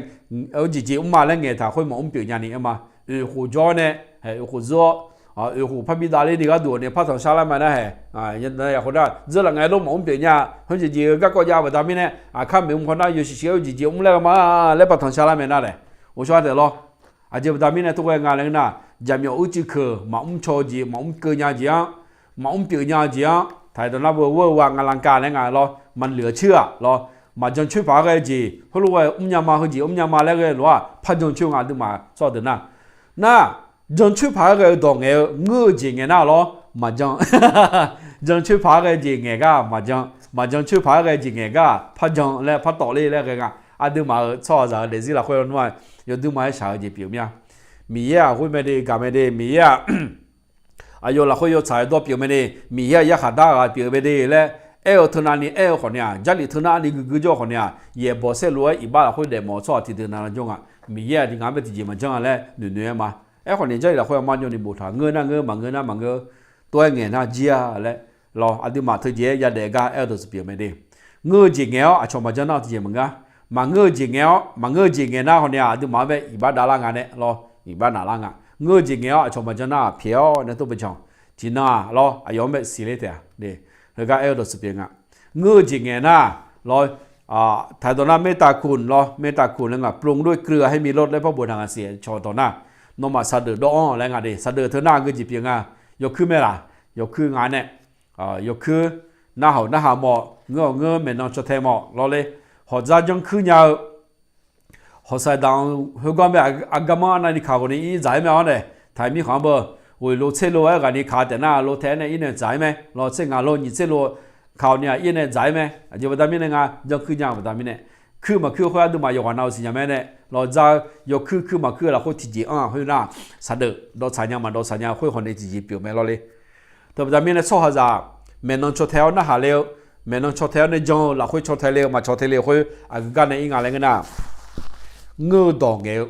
heu jeqjeq mr ma laer ngaeq taq khoer maqmr pyeuf nyani aer ma. Oeq khof jawr-awr nae, oeq khof dzeur-awr, oeq khof parbi davler ni gharduq ni par tanqshar lar ma nar hae. Yawkhof nar dzeur laf ngae lof maqmr pyeuf nya. Heu jeqjeq-eu garkawv jav-eu baqda mirnae, aqkar maeqhu paw nar yawshuif shuif-aer heu jeqjeq mr laer ghae ma laer par tanqshar lar mae nar lae. Ghofshawr taef lawr. Aqjeq baqda mirnae tov ghae nga laer ngeur nar, jaqmyawf uicuiv keuq maqmr caw-eu jeq, maqmr keuv nya-eu jeq-anr, maqmr pyeuf nya-eu jeq-anr, taqhaiq dawq nar beu ghawr-eu wa nga lan ka laer nga lawr, maqluiq-eu coer-aq lawr, maqjan coer paq-aer ghae-eu jeq heulof ghae mr nya ma, heu jeq mr nya ma laer ghae lof-aq par jan coer nga. Aqduimaf tsawrhaq deuq nar, nar, jan coer paq-aer ghae-eu dawq ngaeq-eu ngeur-eu jeq ngaeq nar lawr, maqjan. Jan coer paq-aer ghae-eu jeq ngaeq gar maqjan, maqjan coer paq-aer ghae-eu jeq ngaeq gar par jan laer par tawf ler laer ghae nga. Aqduimaf-euq tsawrhaqzaq-euq daefzir lafkhoer nmr-aq, yawduir ma-aer shaq-eu jeq pyeuf mir-a. Miqyaer-aq ghoer mae de, gaq mae de, Miqyaer-aq aqyawf lafkhoer yawtsaq-aer dawr pyeuf mae de, Miqyaer-aq yarkhaq dar ghaq pyeuf mae de laer aer-eu teunav ni aer-eu khawf ni-aq, Jarlif teunav ni guiqguir jawr-eu khawf ni-aq, yaeqbawq saerlu-aer iqbax lafkhoer daefmawf-eu tsawrhaq tiqdeuq navnav jawr nga. Miqyaer-aq jeq ngaq-anr bae tiqjeq maqjanr-a laer noeqnoeq-aer ma. Aerkhawf ni Jarlif lafkhoer-aq marjawv ni boftaq, ngeur nar ngeur, maqngeur nar maqngeur, tov-aer ngaeq nar jir-a laer lawr. Aqduimaf teujeq-aer yadaef gar aer-eu dawq tsuif pyeuf mae de. Ngeur-eu jeq ngaeq-awr aqcawq maqjanr nar-eu tiqjeq maqngeur. Maqngeur-eu jeq ngaeq-awr, maqngeur-eu jeq ngaeq nar khawf ni-aq, aqduimaf-anr bae iqbax davlar nga nae lawr, iqbax naqlar nga. Ngeur-eu jeq ngaeq-awr aqcawq maqjanr nar-aq pyaeq-awr nae tov bae jan. Tiqnan-aq lawr, aqyawf-anr bae siqler taef-a de. Heugar aer-eu dawq tsuif pyeuf nga. Ngeur-eu jeq ngaeq nar lawr, taqdawq nar เมตตาคุณ lawr, เมตตาคุณ laer nga, ปรุงด้วยเกลือให้มีรส laer par boftaq nga siq. Cawq dawq nar, nawmaf saqdeuf dawv-anr laer nga de. Saqdeuf teu nar ngeur jeq pyeuf nga. Yawkuir mae laq? Yawkuir nga nae, yawkuir narhaq-awq narhaq mawf, ngeur-awq ngeur, maeqnan caw tae mawf lawr ler. Hawqdzar janrkuir nya-eu hawqsaqdaq-eu khoergar mae, aqgarmanr navni kaq ghawqni ir dzaq-ir mae-awr nae, taqi mirkhanq-anr beu, ghoeq lo tser lo-aer ghaqni kaq taef nar lo taef-aer nae ir nae dzaq-ir mae lawr. Tser ngaq lo nyiq tser lo kaq-awq ni-aq ir nae dzaq-ir mae. Aqjeq baqda mirnae nga, janrkuir nya-eu baqda mirnae, kuir maqkuir khoer aqduimaf yawqghaq nav-eu siqnya mae nae lawr. Dzar-eu yawkuir kuir maqkuir lafkhoer tiqjeq-anr khoer nar, saqdeuf dawv tsaq nya maqdawv tsaq nya khoer khawqni tiqjeq pyeuf mae lawr ler. Teubaqda mirnae tsawrhaqzaq maeqnan caw tae-awr narhaq le-eu, maeqnan caw tae-awr nae jan-eu lafkhoer caw tae le-eu, maqcaw tae le-eu khoer aqgeu gar nae ir nga laer ngeur nar, ngeur-eu dawq ngaeq-eu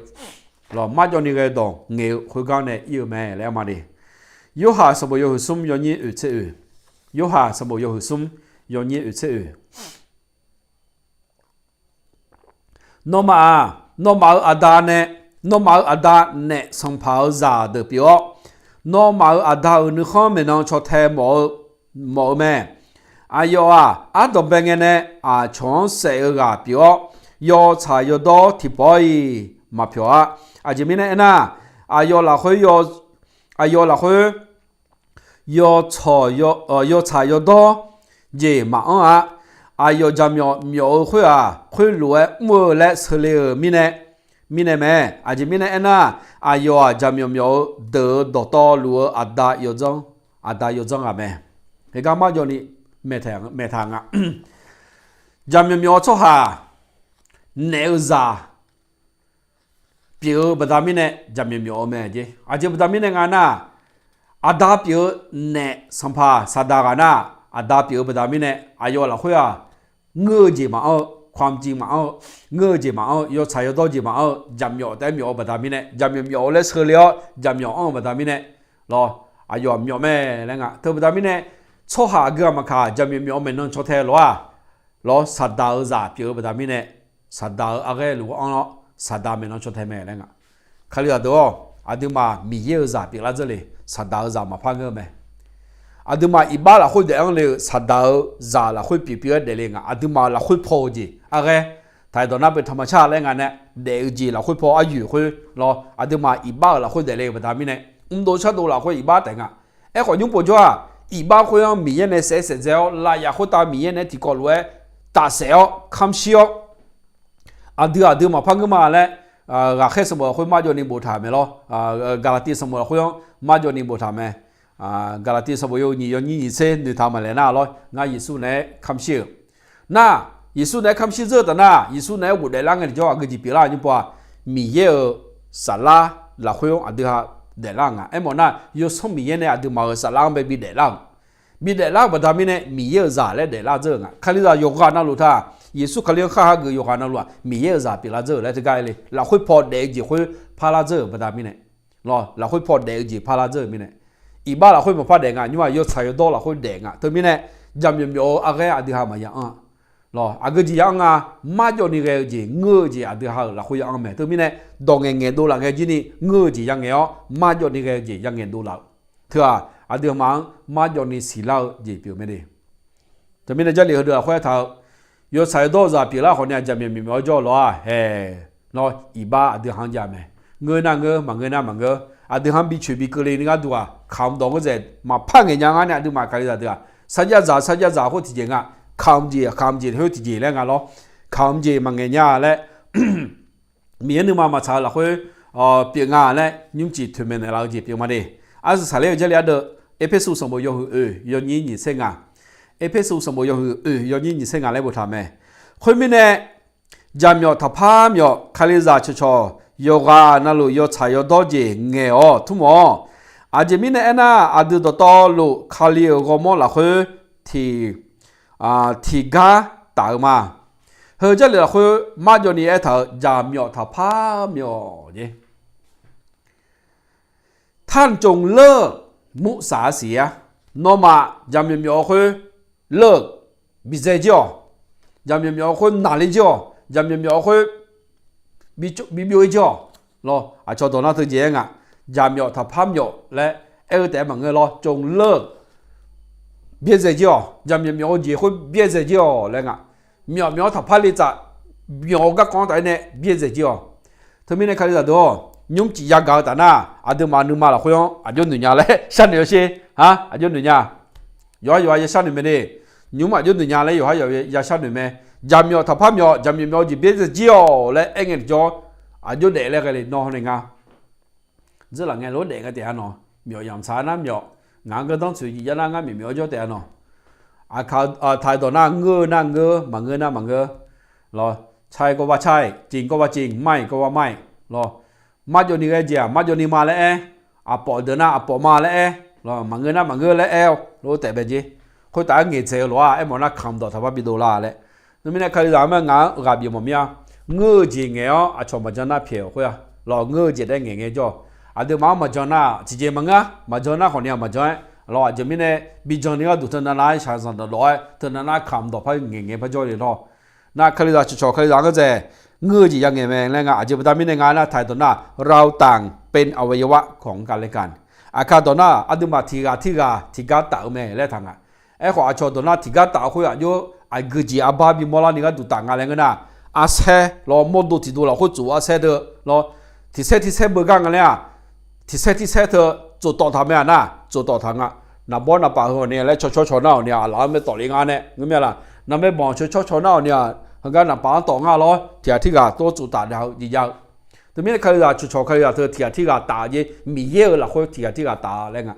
lawr, marjawv ni ghae-eu dawq ngaeq-eu khoergar nae ir-eu mae laer aer ma de. Yorhaq sanqbof yawhuiq smr yawnyir oeq tser oeq. Yorhaq sanqbof yawhuiq smr yawnyir oeq tser oeq. Nawmaf-aq, nawmaf-euq aqda nae, nawmaf-euq aqda naef sanqpaq-eu zaq deuq pyeuf-awr, nawmaf-euq aqda-euq nuikhanr maeqnan caw tae mawf-eu, mawf-eu mae. Aqyawf-aq, ardanqbae ngae nae aqcawq-anr saef-eu ghaq pyeuf-awr, yawtsaq yawdawr tiqpawf-iq maqpyawq-a. Aqjeq mirnae aernar, aqyawf lafkhoer, aqyawf lafkhoer yawtsaq yawdawr jeq maqanr-a. Aqyawf jaqmyawf myawf-eu khoer-aq, khoerlof-aer mr-eu laer sheuqle-euq mirnae, mirnae mae. Aqjeq mirnae aernar, aqyawf-aq jaqmyawf myawf-eu deuq-euq dawqtawvluf-eu aqda yawdzanr, aqda yawdzanr ghaq mae. Heugar marjawv ni maeqtaq nga. Jaqmyawf myawf-eu tsawrhaq naef-eu zaq pyeuf-eu baqda mirnae jaqmyawf myawf-eu mae jeq. Aqjeq baqda mirnae nga nar, aqda pyeuf-eu naef sanqpaq Saqdaq ghaq nar, aqda pyeuf-eu baqda mirnae aqyawf lafkhoer-aq, ngeur-eu jeq maqanr-eu, ความจริง maqanr-eu, ngeur-eu jeq maqanr-eu, yawtsaq yawdawr jeq maqanr-eu, jaqmyawf taef-aer myawf-eu baqda mirnae, jaqmyawf myawf-eu laer sheu le-awr jaqmyawf anr-eu baqda mirnae, lawr, aqyawf-aq myawf mae laer nga. Teu baqda mirnae, tsawrhaq aqgeu ghaq maqkaq jaqmyawf myawf-eu maeqnan caw tae lawr-aq, lawr, Saqdaq-euq zaq pyeuf-eu baqda mirnae, Saqdaq-euq arghaer luf-anr lawr, Saqdaq maeqnan caw tae mae laer nga. Kalizaq deuq-awr, aqduimaf Miqyaer-euq zaq pyeuflar dzeur le, Saqdaq-euq zaq maqpar ngeur-eu mae. Aqduimaf iqbax lafkhoer daef-anr le-euq Saqdaq-euq zaq lafkhoer pyeuf pyeuf-aer daefle nga. Aqduimaf lafkhoer paw-eu jeq arghaer, taqdawq nar เป็นธรรมชาติ laer nga nae, daef-eu jeq lafkhoer paw aryoeq khoer lawr, aqduimaf iqbax-euq lafkhoer daefle-euq baqda mirnae, mrdov shardov lafkhoer iqbax taef nga. Aerkhawf nymr povjawr-aq, iqbax khoer-anr Miqyaer nae saef-aer saef dzae-awr lafyaf khoertav Miqyaer nae tiqkawv lof-aer tafsaef-awr kamq shir-awr, aqdui aqdui maqpar ngeur ma laer, ghaqkhaer sanqbof lafkhoer marjawv ni boftaq mae lawr. Gaqlaqtiv sanqbof lafkhoer-anr marjawv ni boftaq mae. Gaqlaqtiv sanqbof yawhuiq nyiq yawnyir nyiq tser noeqtaq maqlaeq nar lawr, ngar Yeqsur naeq-aer kamq shir-euq nar, Yeqsur naeq-aer kamq shir dzeur-eu taf nar, Yeqsur naeq-aer ghofdaef lar ngae tiqjawr aqgeu jeq pyeuflar nymr pov-aq, Miqyaer-euq saflar lafkhoer-anr aqdui ha daeflar nga. Aermawf nar, Yawsanr Miqyaer nae aqduimaf-euq saflar-anr bae bidaef lar-euq, bidaef lar-euq baqda mirnae Miqyaer-euq zaq laer daeflar dzeur-euq nga. Kalizaq yawqghaq navluf taq, Yeqsur Kali-anr khar hageuf yawqghaq navluf-aq, Miqyaer-euq zaq pyeuflar dzeur-euq laer teugar aer le, lafkhoer paw daef-eu jeq khoer parlar dzeur-euq baqda mirnae, lawr, lafkhoer paw daef-eu jeq parlar dzeur-euq mirnae, iqbax lafkhoer maqpar daef nga. Nymr-aq yawtsaq yawdawr lafkhoer daef nga. Teumirnae jaqmyawf myawf-eu arghaer aqdui ha maqya anr-a. Lawr, aqgeu jeq ya anr nga. Marjawv ni ghae-eu jeq, ngeur-eu jeq aqdui ha-euq lafkhoer ya anr mae. Teumirnae dawq ngaeqngaeq dovlaf ngae jir ni ngeur-eu jeq ya ngaeq-awr, marjawv ni ghae-eu jeq ya ngaeq dovlaf-eu, teu-aq aqdui ha maf-anr marjawv ni siqlar-eu jeq pyeuf mae de. Teumirnae Jarlif heudeuq lafkhoer aertaq-eu, yawtsaq yawdawr-eu zaq pyeuflar khawf ni-aq jaqmyawf myawf-awr jawr-eu lawr-aq hae. Lawr, iqbax aqdui ha-anr jav mae. Ngeur nar ngeur, maqngeur nar maqngeur. Aqdui ha-anr bi coeq bi keuvle ni gharduq-aq, kamq dawq ngeur dzaeq maqpar ngaeq nya ngar nae aqduimaf Kalizaq deuq-aq, sarjax dzaq sarjax dzaq khoer tiqjeq nga. Kamq jeq kamq jeq khoer tiqjeq laer nga lawr. Kamq jeq maqngaeq nya laer Miqyaer nuima maqtsaq-eu lafkhoer pyeuf nga laer nymrcif toeqmaeq naeqlaf-eu jeq pyeuf ma de. Arsaq saqler-eu Jarlif ardeuv, Erpersu sanqbof yawhuiq oeq yawnyir nyiq tser nga. Erpersu sanqbof yawhuiq oeq yawnyir nyiq tser nga laer boftaq mae. Khoermirnae, jaqmyawf taqpar myawf Kalizaq cawqcawq yawqghaq navluf yawtsaq yawdawr jeq ngaeq-awr tmr-awq. Aqjeq mirnae aernar, aqdui dawqtawvluf Kali-euq ghawrmawr lafkhoer tiq tiqgar taf-eu ma. Heu Jarlif lafkhoer marjawv ni aertaq-euq jaqmyawf taqpar myawf jeq ท่านจงเลิกมุสาสิอา Nawmaf jaqmyawf myawf-eu khoer leuq bidzae jir-awq. Jaqmyawf myawf-eu khoer naqler jir-awq. Jaqmyawf myawf-eu khoer bibyov-ir jir-awq. Lawr, aqcawq dawq nar teujeq aer nga. Jaqmyawf taqpar myawf laer aer-eu taef-aer maqngeur lawr, จงเลิก byaerdzae jir-awq. Jaqmyawf myawf-eu jeq khoer byaerdzae jir-awq laer nga. Myawf myawf-awr taqpar le tsaf, myawf-eu garkawv-anr taf-aer nae byaerdzae jir-awq. Teumirnae Kalizaq deuq-awr, nymrcif yagaq-eu taf nar, aqduimaf nuima lafkhoer-anr aqjox noeq nya laer sharnoeq-awr sher. Aqjox noeq nya. Yawqhar yawqha ya sharnoeq mae de. Nymr aqjox noeq nya laer yawqhar yawqha ya sharnoeq mae. Jaqmyawf taqpar myawf, jaqmyawf myawf-eu jeq byaerdzae jir-awq laer aer ngae tiqjawr, aqjox daef laer ghae le nawr nae nga. Dzeurlaf ngae lof-aer daef nga taef-a nawq. Myawf yamq tsaq nar myawf. Ngaq-anr gardanr tsoeq jeq jav nar ngar myawf myawf-awr jawr taef-a nawq. Aqkaq taq-eu dawq nar ngeur-eu nar ngeur, maqngeur nar maqngeur. Lawr, cae kawv ba cae, cing kawv ba cing, mai kawv ba mai. Lawr, marjawv ni ghae jeq-aq marjawv ni ma laer aer, aqpawf deuq nar aqpawf ma laer aer, lawr, maqngeur nar maqngeur laer aer-awr lof-aer taef bae jer. Khoertav-aer ngaeqdzaeq-eu lof-aer aermawf nar kamq dawq taqpar bidov la laer. Teumirnae Kalizaq-anr mae ngaq-anr ghaq bif mawf mir-a. Ngeur-eu jeq ngaeq-awr aqcawq maqjan nar pyaeq-awq khoer-a. Lawr, ngeur-eu jeq taef-aer ngaeq ngae jawr-awq. Aqduimaf-anr maqjan nar tiqjeq maqngeur-a. Maqjan nar khawf ni-aq maqjan-aer. Lawr, aqjeq mirnae bijan ni gharduq teunav nav-aer shaqzanq dawqdawq-aer teunav nar kamq dawq par ngaeq ngae par jawr le lawr. Nar Kalizaq cawqcawq Kalizaq-anr ghae dzaeq, ngeur-eu jeq ya ngaeq mae laer nga. Aqjeq baqda mirnae nga nar taq-eu dawq nar เราต่างเป็นอวัยวะของกันและกัน Aqkaq dawq nar aqduimaf tiq ghaq tirghaq tiqgar taf-eu mae laer taq nga. Aerkhawf aqcawq dawq nar tiqgar taf-eu khoer aqjox aqgeujeq arbar bimawr larni gharduq taf nga laer ngeur nar, arsaer lawr mawrdo tiqdov lafkhoer tsof-eu arsaer deuq lawr, tiqsaer tiqsaer beugar nga laer-aq, tiqsaer tiqsaer teu tsof tawf taq mae-aq nar tsof tawf taq nga. Naqbawr naqpaf heu-awq ni laer cawqcawq cawq nar-awq ni-aq aqlaf-anr mae tawfle nga nae ngeur mir-a laq. Naqmae banq cawqcawq cawq nar-awq ni-aq heugar naqpaf-anr tawf nga lawr, tiq ghaq tirghaq tov tsof taf dav-eu jeq jav-eu Teumirnae kalizaq cawqcawq kalizaq teu tiqghaq tirghaq taf-eu jeq, Miqyaer-euq lafkhoer tiqghaq tirghaq taf-a laer nga.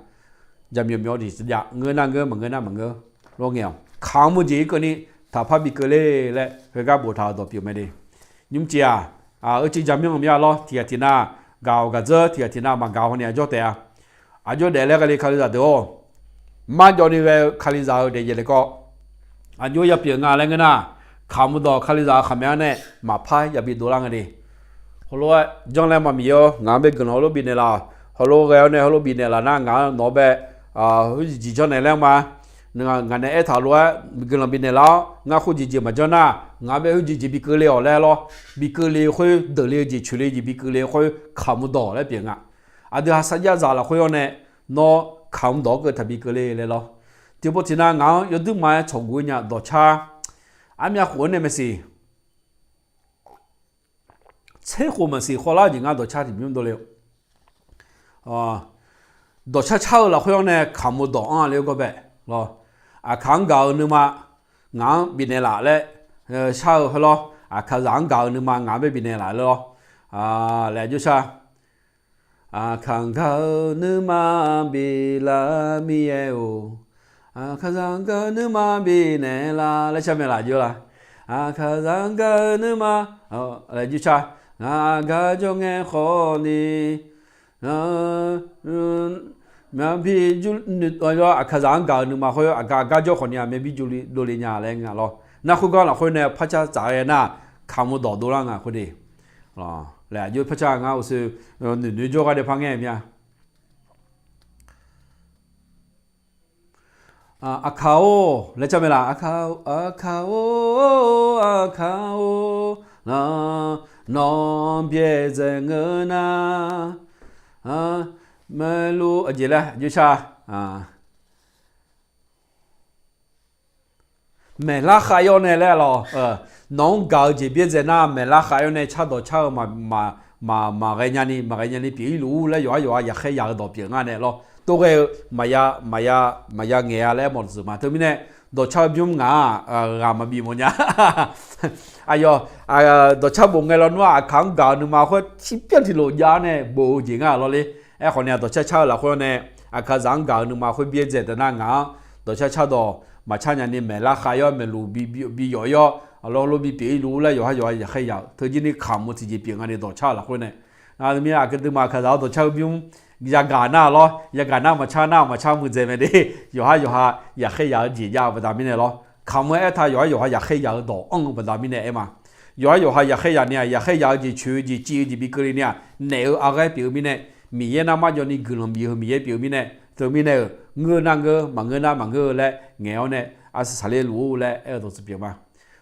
Jaqmyawf myawf-eu jeq jaq, ngeur nar ngeur, maqngeur nar maqngeur. Lawr ngae-awq, kamq-eu jeq irkeuv ni taqpar bi keuvle laer heugar boftaq-euq dawq pyeuf mae de. Nymrcif-aq, euciv jaqmyanr mya lawr, tiqghaq tiqnav gaq-awq gaqdzeur, tiqghaq tiqnav maqgaq-awq hawni aqjawr taef-a. Aqjox daefle ghaqle kalizaq deuq-awr, marjawv ni ghae-eu kalizaq-euq daefjaef daefkawv aqjox yapyeuf nga laer ngeur nar, kamq-eu dawq kalizaq-euq khaqmae-anr nae maqpar yabi dovlar nga de. Heulof-aer janr laer ma Miqyaer-awr, ngaq-anr bae guiqlanq heulof bifnaeq laf, heulof ghae-awr nae heulof bifnaeq laf nar ngaq-anr nawq-anr bae khoerjeq jeq janrnaeq laer ma. Ngaq nae aertaq lof-aer guiqlanq bifnaeq laf-awr, ngar khoerjeq jeq maqjanr nar, ngaq-anr bae khoerjeq jeq bi keuvle-awq laer lawr. Bi keuvle khoer, deuqle-eu jeq, coeqle jeq bi keuvle khoer kamq-eu dawq laer pyeuf nga. Aqdui haq sarjax zaq lafkhoer-awr nae, nawr kamq-eu dawq-anr keuv taqbi keuvle laer lawr. Tiqpov tiqnav ngaq-anr yawduir ma-aer tsawqguf-eu nya dawqcar armyav khof-anr nae maqsiq, tser khof maqsiq khawvlar-eu jeq ngar dawqcar tiqbymr dovle-eu. Dawqcar car-eu lafkhoer-anr nae kamq-eu dawq anr-a le-aer gawr bae lawr. Aqkaq-anr gaq-eu nuima ngaq-anr bifnaeq laf laer shar-eu khoer lawr. Aqkaqzaq-anr gaq-eu nuima ngaq-anr bae bifnaeq laf laer lawr. Laer aqjox shar. Aqkaq gaq-eu nuima biflaf Miqyaer-or, aqkaqzaq-anr gaq-eu nuima bifnaeq laf laer shar mae laf aqjox la. Aqkaqzaq-anr gaq-eu nuima laer aqjox shar. Ngaq aqgar jawr ngae khawfni, myavbi jur, aqkaqzaq-anr gaq-eu nuima khoer aqgar jawr khawfni-aq myavbi jur dovle nya laer nga lawr. Nar khoergar lafkhoer nae parcar tsaf ghae nar, kamq-eu dawq dovlar nga khoer de. Laer aqjox parcar ngar uqshoe noeqnoeq jawrgar dae par ngae mya. Aqkaq-or laer car mae laf. Aqkaq-or, aqkaq-or, nawq byaerdzae ngeur nar, maeqluf aqjeq laer aqjox shar. Maeqlar khav-awr nae laer lawr, nawq-anr gaq-eu jeq byaerdzae nar maeqlar khav-awr nae cardawq car-eu maqghae nyani, maqghae nyani pyeuf-ir luf-ur laer yawqhar yawqha yaqkhaer yaq-eu dawq pyeuf nga nae lawr. Tov-aer-eu maqya, maqya, maqya ngaeq-a laer mawf-eu deuq ma. Teumirnae dawqcar-eu bymr ngaq-aq ghaq maqbif mawf nya. Aqyawf, dawqcar bof ngae lawnmr-aq aqkaq-anr gaq-eu nuima khoer tiqbyan tiqlof jav-awr nae bof-eu jeq nga lawr le. Aerkhawf ni-aq dawqcar car-eu lafkhoer-awr nae, aqkaqzaq-anr gaq-eu nuima khoer byaerdzae taef nar ngaq-anr dawqcar cardawq maqcar nyani maeqlar khav-awr maeqluf bi yawf-ir-awr, lawr lor bi pyeuf-ir luf-ur laer yawqhar yawqha yaqkhaer yaq-eu teujir ni kamq-eu tiqjeq pyeuf nga ni dawqcar-eu lafkhoer nae. Nar teumirnae aqduimaf aqkaqzaq-anr dawqcar-eu bymr yagaq nar lawr, yagaq nar maqcar nar maqcar muiqdzaeq mae de. Yawqhar yawqha yaqkhaer yaq-eu jeq jav-eu baqda mirnae lawr. Kamq-eu aertaq yawqhar yawqha yaqkhaer yaq-eu dawq anr-eu baqda mirnae aer ma. Yawqhar yawqha yaqkhaer yaq ni-aq yaqkhaer yaq-eu jeq, coeq-eu jeq, civ-eu jeq bi keuvle ni-aq naef-eu arghaer pyeuf-eu mirnae, Miqyaer nar marjawv ni guiqlanq bif-eu Miqyaer pyeuf-eu mirnae, teumirnae-euq ngeur nar ngeur, maqngeur nar maqngeur-eu laer ngaeq-awr nae arsaq saqler luf-ur laer aer-eu dawqtsuif pyeuf ma.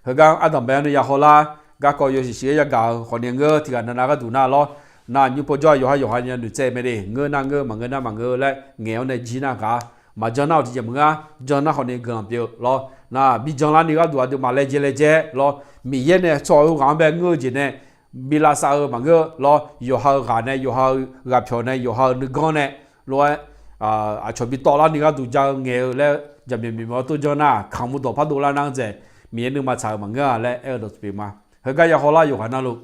Heugar ardanqbae-awr nae ya hawlar, garkawv yawshuif shuif-aer yagaq-eu khawf ni ngeur tiqghaq navnav gharduq nar lawr. Nar nymr pawjawr-aq yawqhar yawqha nya noeqtsaev mae de. Ngeur nar ngeur, maqngeur nar maqngeur laer ngaeq-awr nae jir nar ghaq-a. Maqjan nar-awq tiqjeq maqngeur-a. Jan nar khawf ni guiqlanq pyeuf lawr. Nar bi janlar ni gharduq aqduimaf laejae laejae lawr. Miqyaer nae tsawrhaq-eu ghaq-anr bae ngeur-eu jeq nae bi lavsav-eu maqngeur lawr. Yawqha-euq ghaq nae, yawqha-euq ghaqpyawq nae, yawqha-euq nuiganr nae lof-aer aqcawq bi tawvlar ni gharduq ja-eu ngaeq-eu laer jaqmyawf myaef mawf-awr tov janr nar, kamq-eu dawq par dovlar nar-anr dzaeq, Miqyaer nuima tsaq-euq maqngeur-a laer aer-eu dawqtsuif pyeuf ma. Heugar ya hawlar yawqghaq navluf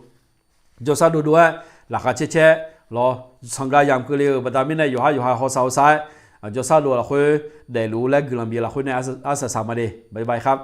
jawrsar dovdov-aer laqkhaq caer caer lawr, sanqgar yamq keuvle-euq baqda mirnae yawqhar yawqha hawsav hawsav-aer jawrsar dov lafkhoer daefluf-ur laer guiqlanq bif lafkhoer nae arsaq saq ma de. Bye bye khar.